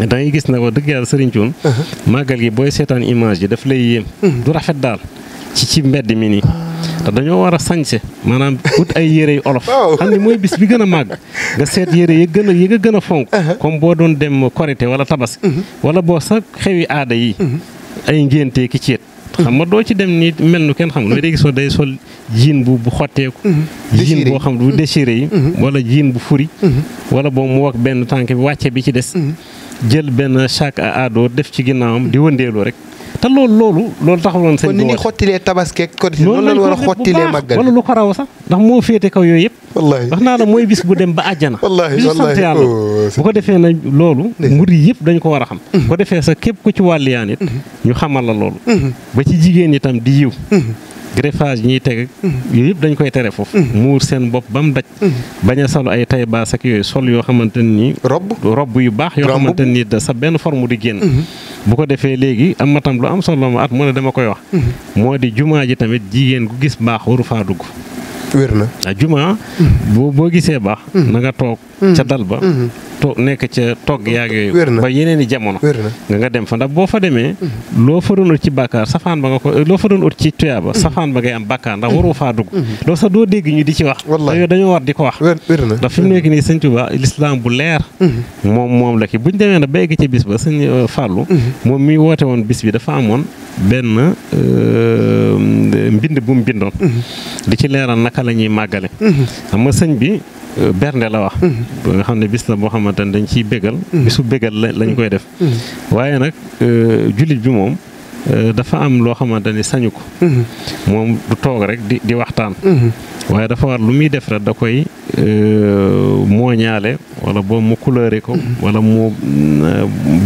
da ngay gis na ko dëgg yàlla sëriñ Cuun màggal gi booy seetaan image yi daf lay yéem du rafet daal ci mbedd mi nii te dañoo war a sañse maanaam ut ay yére yu olof xam ni mooy bis bi gën a màgg nga seet yére yi nga gën a fonk comme boo doon dem korité wala tabaski wala boo sax xewi aada yi ay ngénte ki ceet xam nga doo ci dem ni mel nu kenn xam nga day gisoo day sol jiin bu xotteeku jiin boo xam bu déchiré yi wala jiin bu furi wala boo mu wax benn tànk bi wàcce bi ci des jël benn sac à dos def ci ginnaawam di wëndeelu rek te loolu taxuloon sëñ bi kon ni ñuy xottilee tabaskeek ko noonu lañ war a xottilee màggal wala lu ko raw sax ndax moo féete kaw yooyu yëpp wax naa la mooy bis bu dem ba àjjana bisu sant yàlla bu ko defee na loolu murid yëpp dañ ko war a xam bu ko defee sax képp ku ci wàlliyaan it ñu xamal la loolu ba ci jigéen itam di yiw greffage yi ñuy teg yooyu yëpp dañ koy tere foofu muur seen bopp ba mu daj bañ a solu ay tay baas ak yooyu sol yoo xamante ni robb yu baax yoo xamante ni da sa benn forme di génn bu ko defee léegi am ma tam lu am solo ma at mu ne dama koy wax moo di jumaa ji tamit jigéen gu gis baax waru faa dugg wér na jumaa boo gisee baax na nga toog ca dal ba nekk ca togg yaag yooyu ba yeneen i jamono nga dem fa ndax boo fa demee loo fa doon ut ci bàkkaar safaan ba nga ko loo fa doon ut ci tuyaaba safaan ba ngay am bàkkaar ndax waroo faa dugg loolu sax doo dégg ñu di ci wax yooyu dañoo war di ko wax ndax fi mu nekk nii sëñ Tuubaa lislaam bu leer moom la ki buñ demee na ba egg ca bis ba sëñ Fàllu moom mi woote woon bis bi dafa amoon benn mbind bu mu bindoon di ci leeral naka la ñuy màggale xam nga sëñ bi bernde la wax ba nga xam ne bis la boo xamante ne dañ ciy bégal bisu bégal lañ koy def waaye nag jullit bi moom dafa am loo xamante ni sañu ko moom du toog rek di waxtaan waaye dafa war lu muy def rek da koy mooñaale wala boo mu couleuré ko wala mu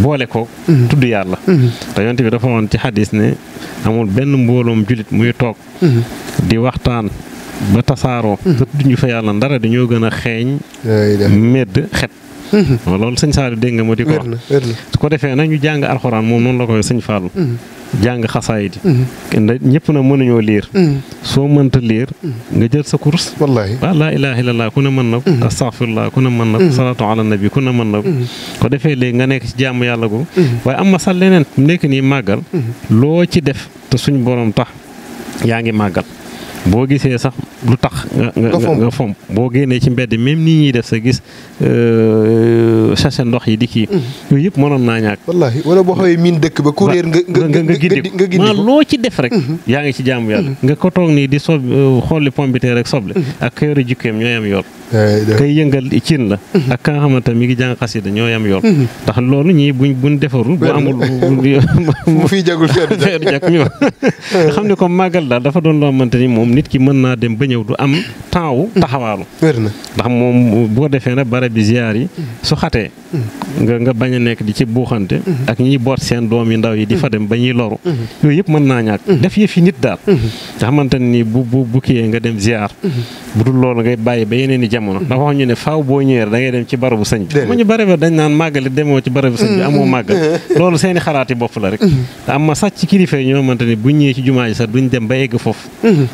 boole ko tudd yàlla te yonent bi dafa woon ci xadis ne amul benn mbooloom jullit muy toog di waxtaan ba tasaaroo te duñu fa yàlla ndara dañoo gën a xeeñ medd xet loolu sëñ Saliou dégg nga ma di ko wax su ko defee nag ñu jàng alxuraan moom noonu la koy sëñ Fallou jàng xasaayid yi ñëpp na mënuñoo liir soo mënta liir nga jël sa course wallaahi waaw laa ilaaha illallah ku ne mën na ko astaghfirullah ku ne mën na ko salaatu ala nabi ku ne mën na ko defee léegi nga nekk ci jàmm yàlla go waaye am ma sax leneen nekk nii màggal loo ci def te suñ borom tax yaa ngi màggal boo gisee sax lu tax nga fomp boo génnee ci mbedd même nii ñuy def sa gis sachet ndox yi di kii yooyu yëpp mënoon naa ñàkk wallaahi wala boo xawee miin dëkk ba kuréer nga gindi maa loo ci def rek yaa ngi ci jaamu yàlla nga ko toog nii di xolli pombiteer rek soble ak ka yore jukkeem ñooy am yoon kay yëngal cin la ak ka nga xamante mi ngi jàng xasida ñooy am yoon ndax loolu ñii buñ defarul bu amul bu fiy jagul feedu jag mi nga xam ne comme màggal daal dafa doon loo xamante ni moom nit ki mën naa dem ba ñëw du am temps wu taxawaalu ndax moom boo defee nag barab bi ziyaar yi su xatee nga bañ a nekk di ci buuxante ak ñiy boot seen doom yi ndaw yi di fa dem ba ñuy loru yooyu yëpp mën naa ñàkk def yëf yi nit daal nga xamante ni bu kiyee nga dem ziyaar bu dul loolu ngay bàyyi ba yeneen i jamono ndax wax ñu ne faaw boo ñëwee da ngay dem ci barabu sëñ bi mu ñu bare ba dañ naan màggali demoo ci barabu sëñ bi amoo màggal loolu seeni xalaati bopp la rek te am ma sax ci kilifa yi ñoo xamante ni buñ ñëwee ci jumaa ji sax duñ dem ba egg foofu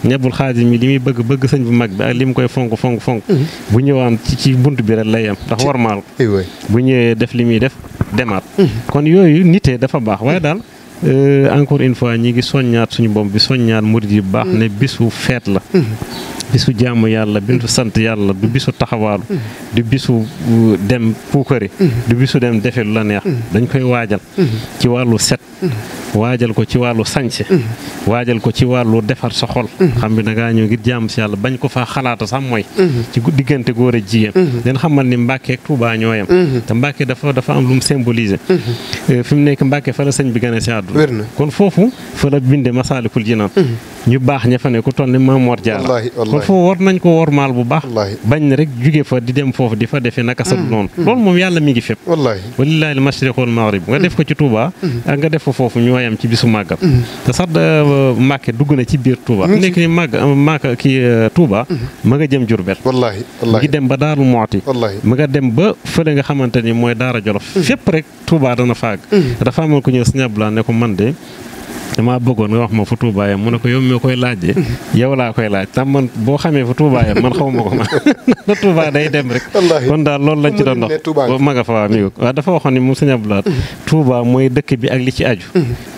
ñebul xaadim mi li muy bëgg sëñ bu mag bi ak li mu koy fonk bu ñëwaan ci bunt bi rek lay am ndax warmaal ko bu ñëwee def li muy def demaat kon yooyu nitee dafa baax waaye daal encore une fois ñi ngi soññaat suñu bopp bi soññaat murid yi bu baax ne bisu feet la bisu jàmm yàlla bisu sant yàlla du bisu taxawaalu du bisu dem puukari du bisu dem defe lu la neex dañ koy waajal ci wàllu set waajal ko ci wàllu sañse waajal ko ci wàllu defar sa xol xam bi da ngaa ñëw ngir jàmm si yàlla bañ ko faa xalaata sax mooy ci diggante góor ak jigéen den xamal ni Mbàkke ak Tuubaa ñoo yem te Mbàkke dafa am lu mu symboliser fi mu nekk Mbàkke fa la sëñ bi gën a si àdduna kon foofu fa la binde Masaalikul Jinaan ñu baax ña fa ne ku toll ni Maam Mor Jaara kon foofu war nañ ko wormaal bu baax bañ na rek jóge fa di dem foofu di fa defee naka sa noonu loolu moom yàlla mi ngi fépp walillaahi al mashriq wal maghrib nga def ko ci Touba ak nga def ko foofu ñooyam ci bisu màggal te sax Mbàkke dugg na ci biir Touba fi nekk ni màgg kii Touba ma nga jëm Jurbel ngi dem ba Daaru Muxti ma nga dem ba fële nga xamante ni mooy Daara Jolof fépp rek Touba dana faag dafa amoon ko ñëw Sëñ Abdu Lahat ne ko man de damaa bëggoon nga wax ma fu Touba yam mu ne ko yow mi koy laajee yow laa koy laaj tam man boo xamee fu Touba yam man xaw ma ko na Touba day dem rek kon daal loolu lañ ci doon dox ma nga fa waa mi waaw dafa waxoon ni moom Sëñ Abdu Lahat Touba mooy dëkk bi ak li ci aju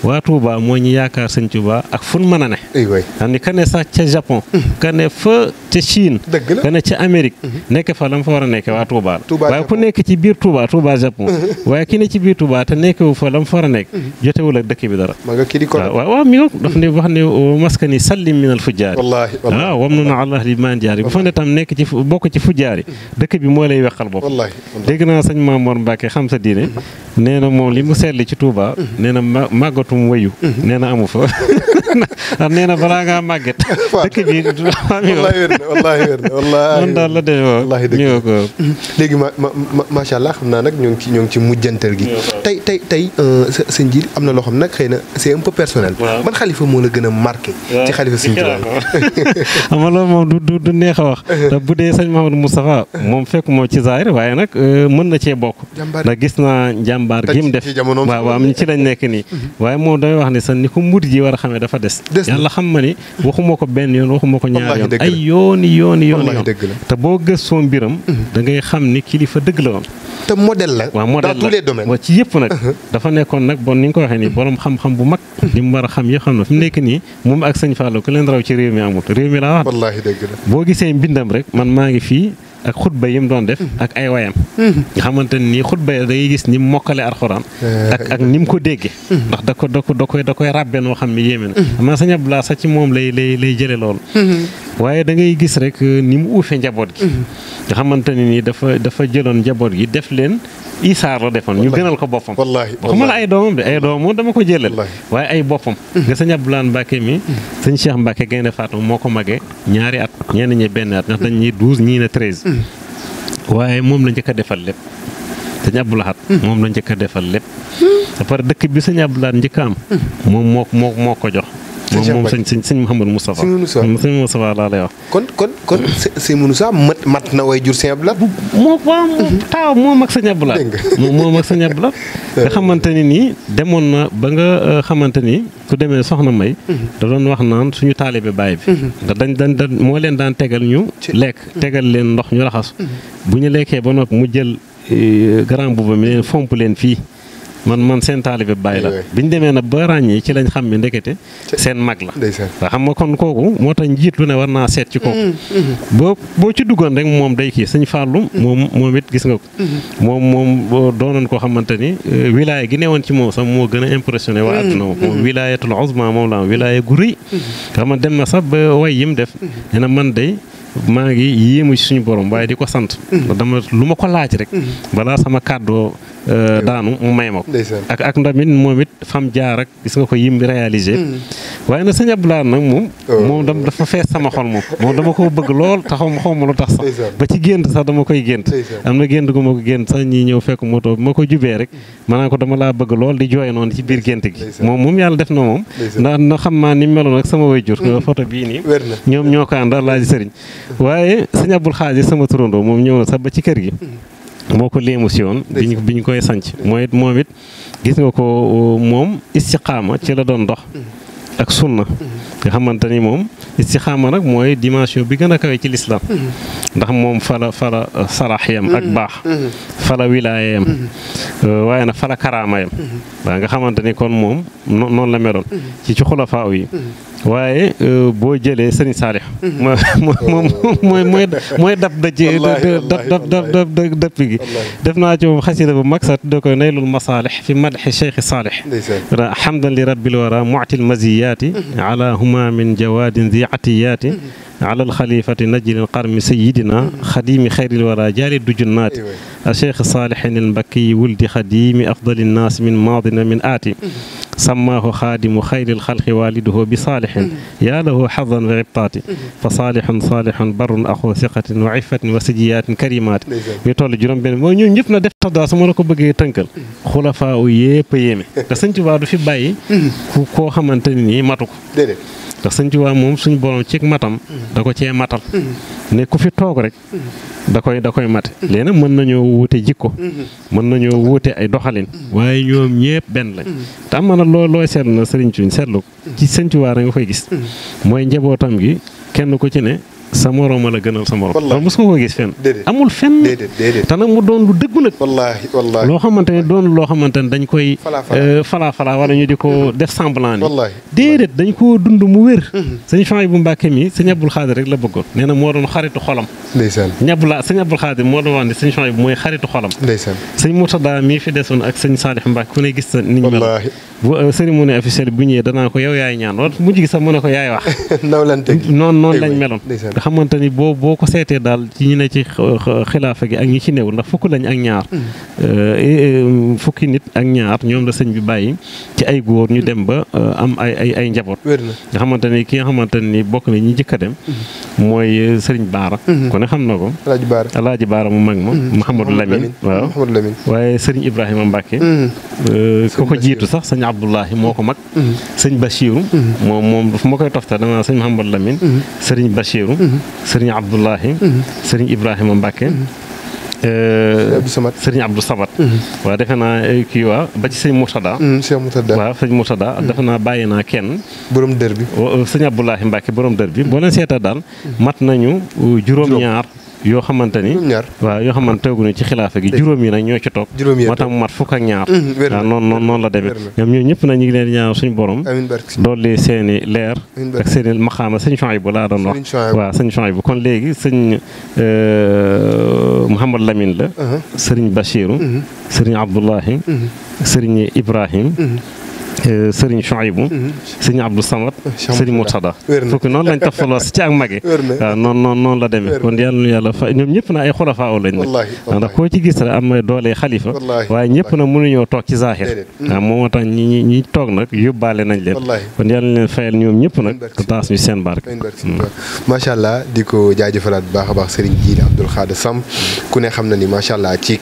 waa Touba moo ñu yaakaar Sëñ Touba ak fu mën a ne xam ni ka ne sax ca Japon ka ne fa ca Chine ka ne ca Amérique nekk fa la mu fa war a nekke waa Touba waaye ku nekk ci biir Touba Japon waaye ki ne ci biir Touba te nekkewu fa la mu fa war a nekk jotewul ak dëkk bi dara waaw mi daf ne wax ne maskani sallim minal fujjaari waaw wam nu na allah li maan jaari bu fa ne tam nekk ci bokk ci fujjaari dëkk bi moo lay weqal bopp dégg naa sëñ Mamoor Mbàkke xam sa diine nee na moom li mu seetli ci Touba nee na màggatum wayu nee na amu fa nee na balaa ngaa màgget dëkk bi wallaahi wér na man daal la demee waaw mi nga ko léegi macha allah xam naa nag ñoo ngi ci mujjantal gi tey sëñ ji am na loo xam nag xëy na c'est un peu personnel ban xalifa moo la gën a marqué ci xalifa sëñ Tuubaa xam nga loolu moom du neex a wax te bu dee sëñ Mahamadou Moustapha moom fekk moo ci zaahir waaye nag mën na cee bokk ndax gis naa njàmbaar gi mu def waaw ci lañ nekk nii waaye moom damay wax ne sax ni ko murid ji war a xamee dafa des yàlla xam ma ni waxuma ko benn yoon waxuma ko ñaar yoon ay yoon te boo gëstoo mbiram da ngay xam ni kilifa dëgg la woon te modèle la waaw modèle dans tous les domaines waaw ci yëpp nag dafa nekkoon nag bon ni nga ko waxee nii borom xam-xam bu mag li mu war a xam yëpp xam na fi mu nekk nii moom ak sëñ Fallou ku leen raw ci réew mi amut réew mi laa wax wallaahi dëgg la boo gisee mbindam rek man maa ngi fii ak xutba yi mu doon def ak ay wayam nga xamante nii xutba yi da ngay gis ni mu mokkale alxuraan ak ni mu ko déggee ndax da koy ràbbe noo xam ne yéeme na xam naa sëñ Abdoulaye sax ci moom lay jële loolu waaye da ngay gis rek ni mu uufe njaboot gi nga xamante ne nii dafa jëloon njaboot gi def leen isaar la defoon ñu gënal ko boppam waxuma la ay doomam de ay doomam dama ko jëlal waaye ay boppam nga sëñ Abdoulaye Mbacke mi sëñ Cheikh Mbacke Gaynde Fatma moo ko magee ñaari at ñenn ñi benn at ndax dañ ñi 12 ñii ne 13 waaye moom la njëkk a defal lépp sëñ Abdou Lahad moom la njëkk a defal lépp à part dëkk bi sëñ Abdou Lahad njëkk a am moom moo ko jox moom sëñ Mouhamadou Moustapha. sëñ Moustapha laa lay wax. kon sëñ Moussa mat na way jur sëñ Abdou Lahad. taaw moom ak sëñ Abdou Lahad. moom ak sëñ Abdou Lahad. nga xamante ni nii demoon na ba nga xamante ni su demee soxna May. da doon wax naan suñu taalibe baay bi. dañ moo leen daan tegal ñu lekk tegal leen ndox ñu raxas bu ñu lekkee ba noppi mu jël grand boobu mi leen fomp leen fii man seen taalibe baay la bi ñu demee nag ba ràññee ci lañ xam ne ndekete seen mag la waa xam nga kon kooku moo tax njiit lu ne war naa seet ci kooku boo ci duggoon rek moom day kii sëñ Fallou moom it gis nga ko moom doonoon koo xamante ni wilaaya gi newoon ci moom sax moo gën a impressionné waa adduna moom wilaayatul uzma moom la am wilaaya gu rëy xam nga dem na sax ba way yim def nee na man day maa ngi yéemu ci suñu borom waaye di ko sant dama lu ma ko laaj rek balaa sama kàddoo daanu mu may ma ko ak ndamit moom it fam jaar ak gis nga ko yim réalisé waaye nag sëñ Abdou Lahad nag moom dafa fees sama xol moom dama ko bëgg lool te xaw ma lu tax sax ba ci gént sax dama koy gént am na gént gu ma ko gént sax ñii ñëw fekk moto bi ma ko jubee rek maanaam ko dama laa bëgg lool di jooy noonu ci biir gént gi moom yàlla def na moom ndax na xam naa ni meloon ak sama wayjur photo bii nii ñoom ñoo ko ànd Alaaji Sëriñ waaye sëñ Abdul Xaadir sama turandoo moom ñëw na sax ba ci kër gi moo ko léemu si yoon bi ñu koy sanc moom it gis nga ko moom istiqaama ci la doon dox ak sunna nga xamante ni moom istiqaama nag mooy dimension bi gën a kawe ci lislaam ndax moom fala saraxyam ak baax fala wilaayam waaye nag fala karaamayam waaw nga xamante ni kon moom noonu la meloon ci xulafaa yi waaye boo jëlee sëriñ Saalix moom mooy dab dëpp gi def naa ci moom xasida bu mag sax da koy naylul masaalix fi madxi cheikh Saalix hamdan li rabbil wara mu'til maziyaati ala humaamin jawaadin zi atiyaati ala alxalifati najlil qarmi sayidina xadimi xayril wara jaali du junnaati a cheikh Saalixin al mbakki wuldi xadimi afdali nnaas min maadina min aati sammaahu xaadimu xayril xalqi waaliduhu bi saalixin yaa lahu xadan wa ribtaati fa saalixun barrun axu siqatin wa iffatin wa sijiyaatin karimaati mi toll juróom-benn mooy ñoom ñëpp na def tax daal su ma la ko bëggee tënkal xulafaa u yépp a yéeme te sëñ Tuubaa du fi bàyyi koo xamante ni nii matu ko ndax sëñ Tuubaa moom suñu borom ci matam da ko cee matal ne ku fi toog rek da koy mate léegi nag mën nañoo wuute jikko mën nañoo wuute ay doxalin waaye ñoom ñëpp benn lañ te am na looy seetlu na sëriñ Cuun seetlu ci sëñ Tuubaa nga koy gis mooy njabootam gi kenn ku ci ne sa morom la gënal sa morom loolu mos nga ko gis fenn amul fenn te nag mu doon lu dëggu nag wallaahi loo xamante ne doon loo xamante ne dañ koy falaa wala ñu di ko def semblant ni déedéet dañ koo dund mu wér sëñ Fahim bu Mbàkke mi sëñ Abdul Xaadir rek la bëggoon nee na moo doon xaritu xolam sëñ Abdul Xaadir moo doon wax ne sëñ Fahim mooy xaritu xolam sëñ Murtada mii fi desoon ak sëñ Saalix Mbàkke ku ne gis sa niñ mel bu cérémonie officielle bu ñëwee danaa ko yow yaay ñaan wala mujj gi sax mu ne ko yaay wax noonu lañ meloon nga xamante ni boo ko seetee daal ci ñu ne ci xilaafa gi ak ñi ci néew ndax fukk lañ ak ñaar fukki nit ak ñaar ñoom la sëñ bi bàyyi ci ay góor ñu dem ba am ay njaboot nga xamante ni ki nga xamante ni bokk na ñi njëkk a dem mooy sëriñ Baara ku ne xam na ko Alaaji Baara mu mag ma Mouhamadou Lamine waaw waaye sëriñ Ibrahima Mbacke ku ko jiitu sax sëñ Abdoulahi moo ko mag sëñ Bachiru moom fu ma koy tofta dama sëñ Mouhamadou Lamine sëriñ Bachiru sëriñ Abdoulahi sëriñ Ibrahima Mbacke sëriñ Abdou Samad waaw defe naa kii waa ba ci sëñ Murtada waaw sëñ Murtada defe naa bàyyi naa kenn borom dër bi sëñ Abdoulahi Mbacke borom dër bi boo leen seeta daal mat nañu juróom-ñaar yoo xamante ni waaw yoo xamante teguñu ci xilaafa gi juróom yi nag ñoo ci toog moo tax mu mat fukk ak ñaar waaw noonu la demee ñoom ñoo ñëpp nag ñu ngi leen ñaan suñu borom dolli seeni leer ak seeni maxaama sëñ Chouaïbou laa doon wax waaw sëñ Chouaïbou kon léegi sëñ Mouhamadou Lamine la sëriñ Bachirou sëriñ Abdoulahi sëriñ Ibrahim sëriñ Chouaïbou sëriñ Abdou Samad sëriñ Murtada fukki noonu lañ tafaloo ci ak mage waaw noonu la demee kon yàlla fa ñoom ñëpp na ay xulafaa lañ nag ndax koo ci gis rek am na doole xalifa waaye ñëpp na mënuñoo toog ci zahir waaw moo tax ñi toog nag yóbbaale nañ leen kon yàlla leen fayal ñoom ñëpp nag taas ñu seen barke macha allah di ko jaajëfalaat bu baax a baax sëriñ Jiili Abdoul Khadr Samb ku ne xam na ni macha allah ci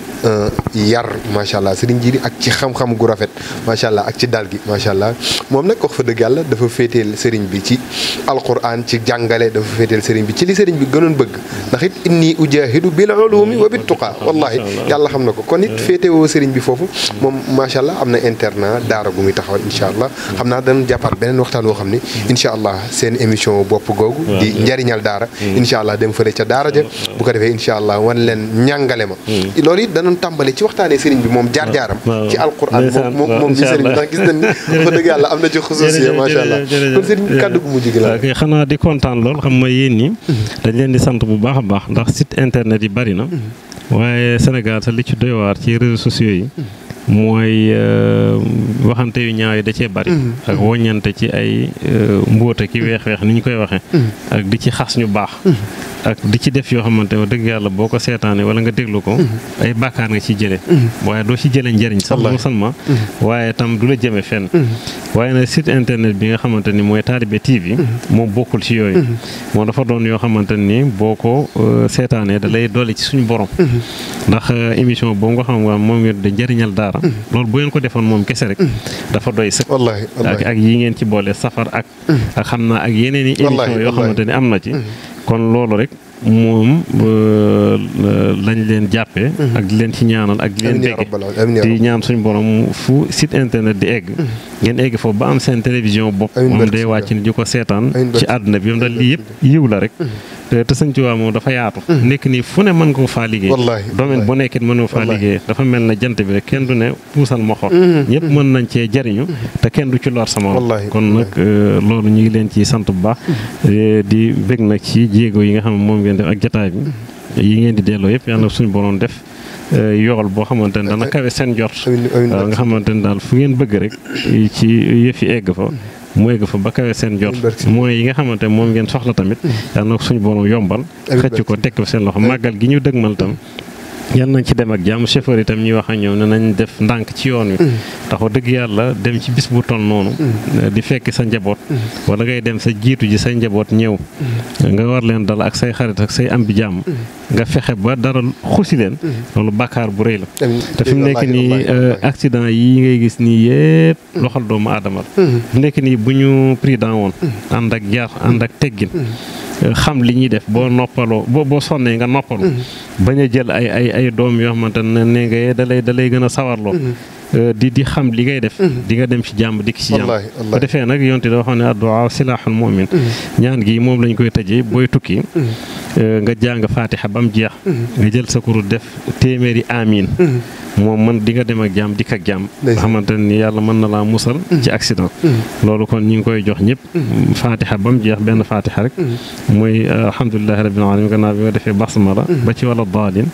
yar macha allah Serigne Djily ak ci xam-xam gu rafet macha allah ak ci dal gi macha allah moom nag wax fa dëgg yàlla dafa féeteel Serigne bi ci alquran ci jàngale dafa féeteel Serigne bi ci li Serigne bi gënoon bëgg ndax it inni ujahidu bil ulumi wa bit tuqa wallahi yàlla xam na ko kon it féetewoo Serigne bi foofu moom macha allah am na internat daara gu muy taxawal incha allah xam naa danañ jàppaat beneen waxtaan woo xam ni incha allah seen émission bopp googu di njariñal daara incha allah dem fële ca daara ja bu ko defee incha allah wan leen ñàngale ma loolu it danañ tàmbale ci waxtaanee Serigne bi moom jaar-jaaram ci alquran moom ci Serigne bi ndax gis nañ ni wax dëgg yàlla am na ci xususiya macha allah kon Serigne kàddu gu mujj gi la xanaa di kontaan lool xam nga yéen ñi dañ leen di sant bu baax a baax ndax site internet yi bari na waaye Sénégal sa li ci doy waar ci réseaux sociaux yi mooy waxante yu ñaaw yi da cee bari ak woññante ci ay mbóota ki weex-weex ni ñu koy waxee ak di ci xas ñu baax ak di ci def yoo xamante ne dëgg yàlla boo ko seetaanee wala nga déglu ko ay bàkkaar nga ci jële waaye doo ci jële njëriñ sax non seulement waaye tam du la jëme fenn waaye nag site internet bi nga xamante ni mooy Talibe TV moom bokkul ci yooyu moom dafa doon yoo xamante ni boo ko seetaanee da lay dolli ci suñu borom ndax émission boobu nga xam nga moom ngeen di njëriñal daara loolu bu ngeen ko defoon moom kese rek dafa doy sëkk ak yi ngeen ci boole safar ak xam naa ak yeneen i émission yoo xamante ni am na ci kon loolu rek moom lañ leen jàppee ak di leen ci ñaanal ak di leen bégge di ñaan suñu borom fu site internet di egg ngeen egg foofu ba am seen télévision bopp moom day wàcc ni di ko seetaan ci àdduna bi moom daal lii yëpp yiw la rek te Sëñ Tuubaa moom dafa yaatu nekk nii fu ne mën nga ko faa liggéey domaine bu nekkit mën nga faa liggéey dafa mel na jant bi rek kenn du ne puusal ma xor ñëpp mën nañ cee jariñu te kenn du ci lor sama kon nag loolu ñu ngi leen ci sant bu baax di bég nag ci jéego yi nga xam ne moom ngeen def ak jataay bi yi ngeen di delloo yëpp yàlla suñu borom def yool boo xamante ne dana kawe seen jot nga xamante ne daal fu ngeen bëgg rek ci yëf yi egg fa mu egg fa ba kawe seen jot mooy yi nga xamante ne moom ngeen soxla tamit yàlla na ko suñu borom yombal xëcc ko teg ko seen loxo màggal gi ñu dëgmal tam yal nañ ci dem ak jàmm chauffeur itam ñuy wax ak ñoom ne nañ def ndànk ci yoon wi ndax wax dëgg yàlla dem ci bis bu toll noonu di fekk sa njaboot wala ngay dem sa jiitu ji say njaboot ñëw nga war leen dal ak say xarit ak say am bi jàmm nga fexe ba dara xusi leen loolu bàkkaar bu rëy la te fi mu nekk nii accident yi ngay gis nii yëpp loxal doomu aadama la fi mu nekk nii bu ñu prudent woon ànd ak yar ànd ak teggin xam li ñuy def boo noppaloo boo sonnee nga noppalu bañ a jël ay doom yoo xamante ne nga da lay gën a sawarloo di xam li ngay def di nga dem ci jàmm dikk ci jàmm bu defee nag yonte da waxoon ne addu'a silaaxul mu'min ñaan gi moom lañ koy tëjee booy tukki nga jàng fatiha ba mu jeex nga jël sa kurus def téeméeri amiin moom man di nga dem ak jàmm dikk ak jàmm nga xamante ni yàlla mën na laa musal ci accident loolu kon ñu ngi koy jox ñëpp fatiha ba mu jeex benn fatiha rek mooy alhamdulilahi rabbil alamin gannaaw bi nga defee basmala ba ci wala daalin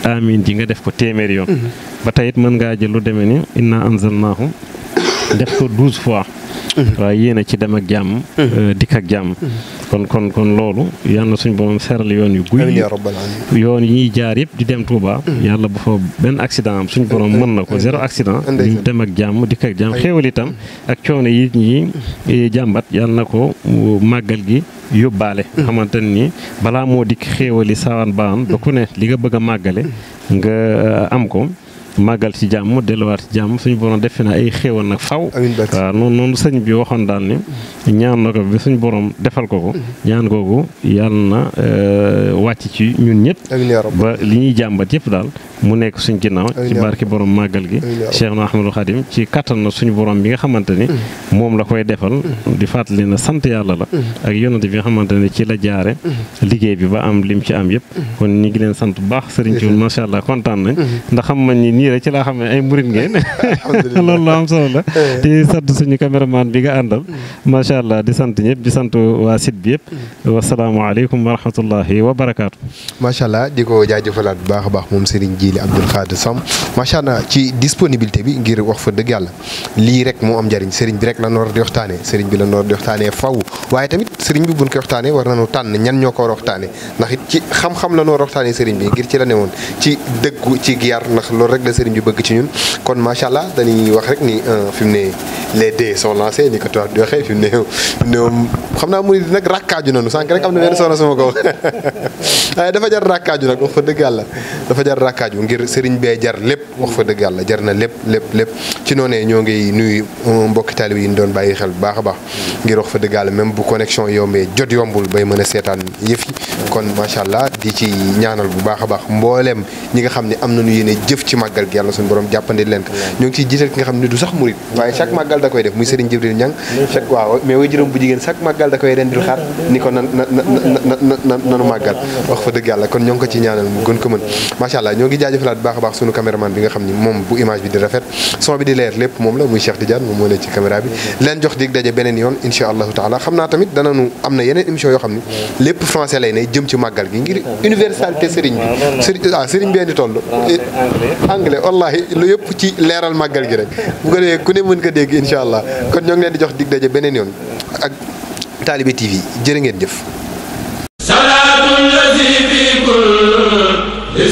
amiin ji nga def ko téeméeri yoon ba tey it mën ngaa jël lu demee ni inna anzalnaahu def ko 12 fois waaye yéen a ci dem ak jàmm dikk ak jàmm kon loolu yal na suñu borom seral yoon yu guy yoon yi ñuy jaar yëpp di dem Touba yàlla bu fa benn accident am suñu borom mën na ko zéro accident ñu dem ak jàmm dikk ak jàmm xéewal itam ak coono yi ñi jàmbat yàlla na ko màggal gi yóbbaale xamante ni balaa moo dikk xéewali sawan baan ba ku ne li nga bëgg a màggale nga am ko màggal ci jàmm delluwaat ci jàmm suñu borom def na ay xéewal nag faw waaw noonu sëñ bi waxoon daal ni ñaan na ko bi suñu borom defal ko ñaan googu yàlla na wàcc ci ñun ñëpp ba li ñuy jàmbat yëpp daal mu nekk suñ ginnaaw ci barki borom màggal gi Cheikh Ahmadou Khadim ci kattan na suñu borom bi nga xamante ni moom la koy defal di fàttali na sant yàlla la ak yonante bi nga xamante ne ci la jaare liggéey bi ba am lim ci am yëpp kon ñi ngi leen sant bu baax sëriñ ci macha allah kontaan nañ ndax xam nañ ni nii rek ci laa xam ne ay murit ngeen loolu la am solo la di sant suñu caméraman bi nga àndal macha allah di sant ñëpp di sant waa site bi yëpp wasalaamaaleykum wa rahmatullahi wa barakaatu. macha allah di ko jaajëfalaat bu baax a baax moom Serigne Djily Abdoul Khadr Samb macha allah ci disponibilité bi ngir wax fa dëgg yàlla lii rek moo am njëriñ Serigne bi rek la noor di waxtaanee Serigne bi la noor di waxtaanee faw waaye tamit Serigne bi buñ koy waxtaanee war nañu tànn ñan ñoo ko war a waxtaanee ndax it ci xam-xam la noor waxtaanee Serigne bi ngir ci la newoon ci dëggu ci yar ndax loolu rek la sëriñ bi bëgg ci ñun kon macha allah dañuy wax rek ni fi mu ne les dés sont lancés ni ko tubaab di waxee fi mu ne moom xam naa murid nag rakkaaju nañu sànq rek am na benn soxna sama ko waaye dafa jar rakkaaju nag wax fa dëgg yàlla dafa jar rakkaaju ngir sëriñ bee jar lépp wax fa dëgg yàlla jar na lépp ci noonee ñoo ngi nuyu mbokki taalibe yi ñu doon bàyyi xel bu baax a baax ngir wax fa dëgg yàlla même bu connexion yombee jot yombul bay mën a seetaan yëf yi kon macha allah di ci ñaanal bu baax a baax mbooleem ñi nga xam ne am nañu yéene jëf ci màggal gi yàlla suñu borom jàppandi leen ko ñoo ngi ciy jiital ki nga xam ne du sax murid waaye chaque màggal da koy def muy Serigne Jibril Niang chaque waaw mais way juróom bu jigéen chaque màggal da koy rendil xaar ni ko nanu màggal wax fa dëgg yàlla kon ñoo ngi ko ci ñaanal mu gën ko mën macha allah ñoo ngi jaajëfalaat bu baax a baax sunu caméraman bi nga xam ni moom bu image bi di rafet son bi di leer lépp moom la muy Cheikh Tidiane moom moo ne ci caméra bi leen jox dig daje beneen yoon insha allahu taala xam naa tamit dananu am na yeneen émission yoo xam ni lépp français lay ne jëm ci màggal gi ngir universalité Serigne bi Serigne bee di toll anglais wallahi lu yëpp ci leeral màggal gi rek bu ko defee ku ne mën ko dégg insha allah kon ñoo ngi leen di jox dig daje beneen yoon ak Talibé TV jërë ngeen jëf salaatu allazi fi kulli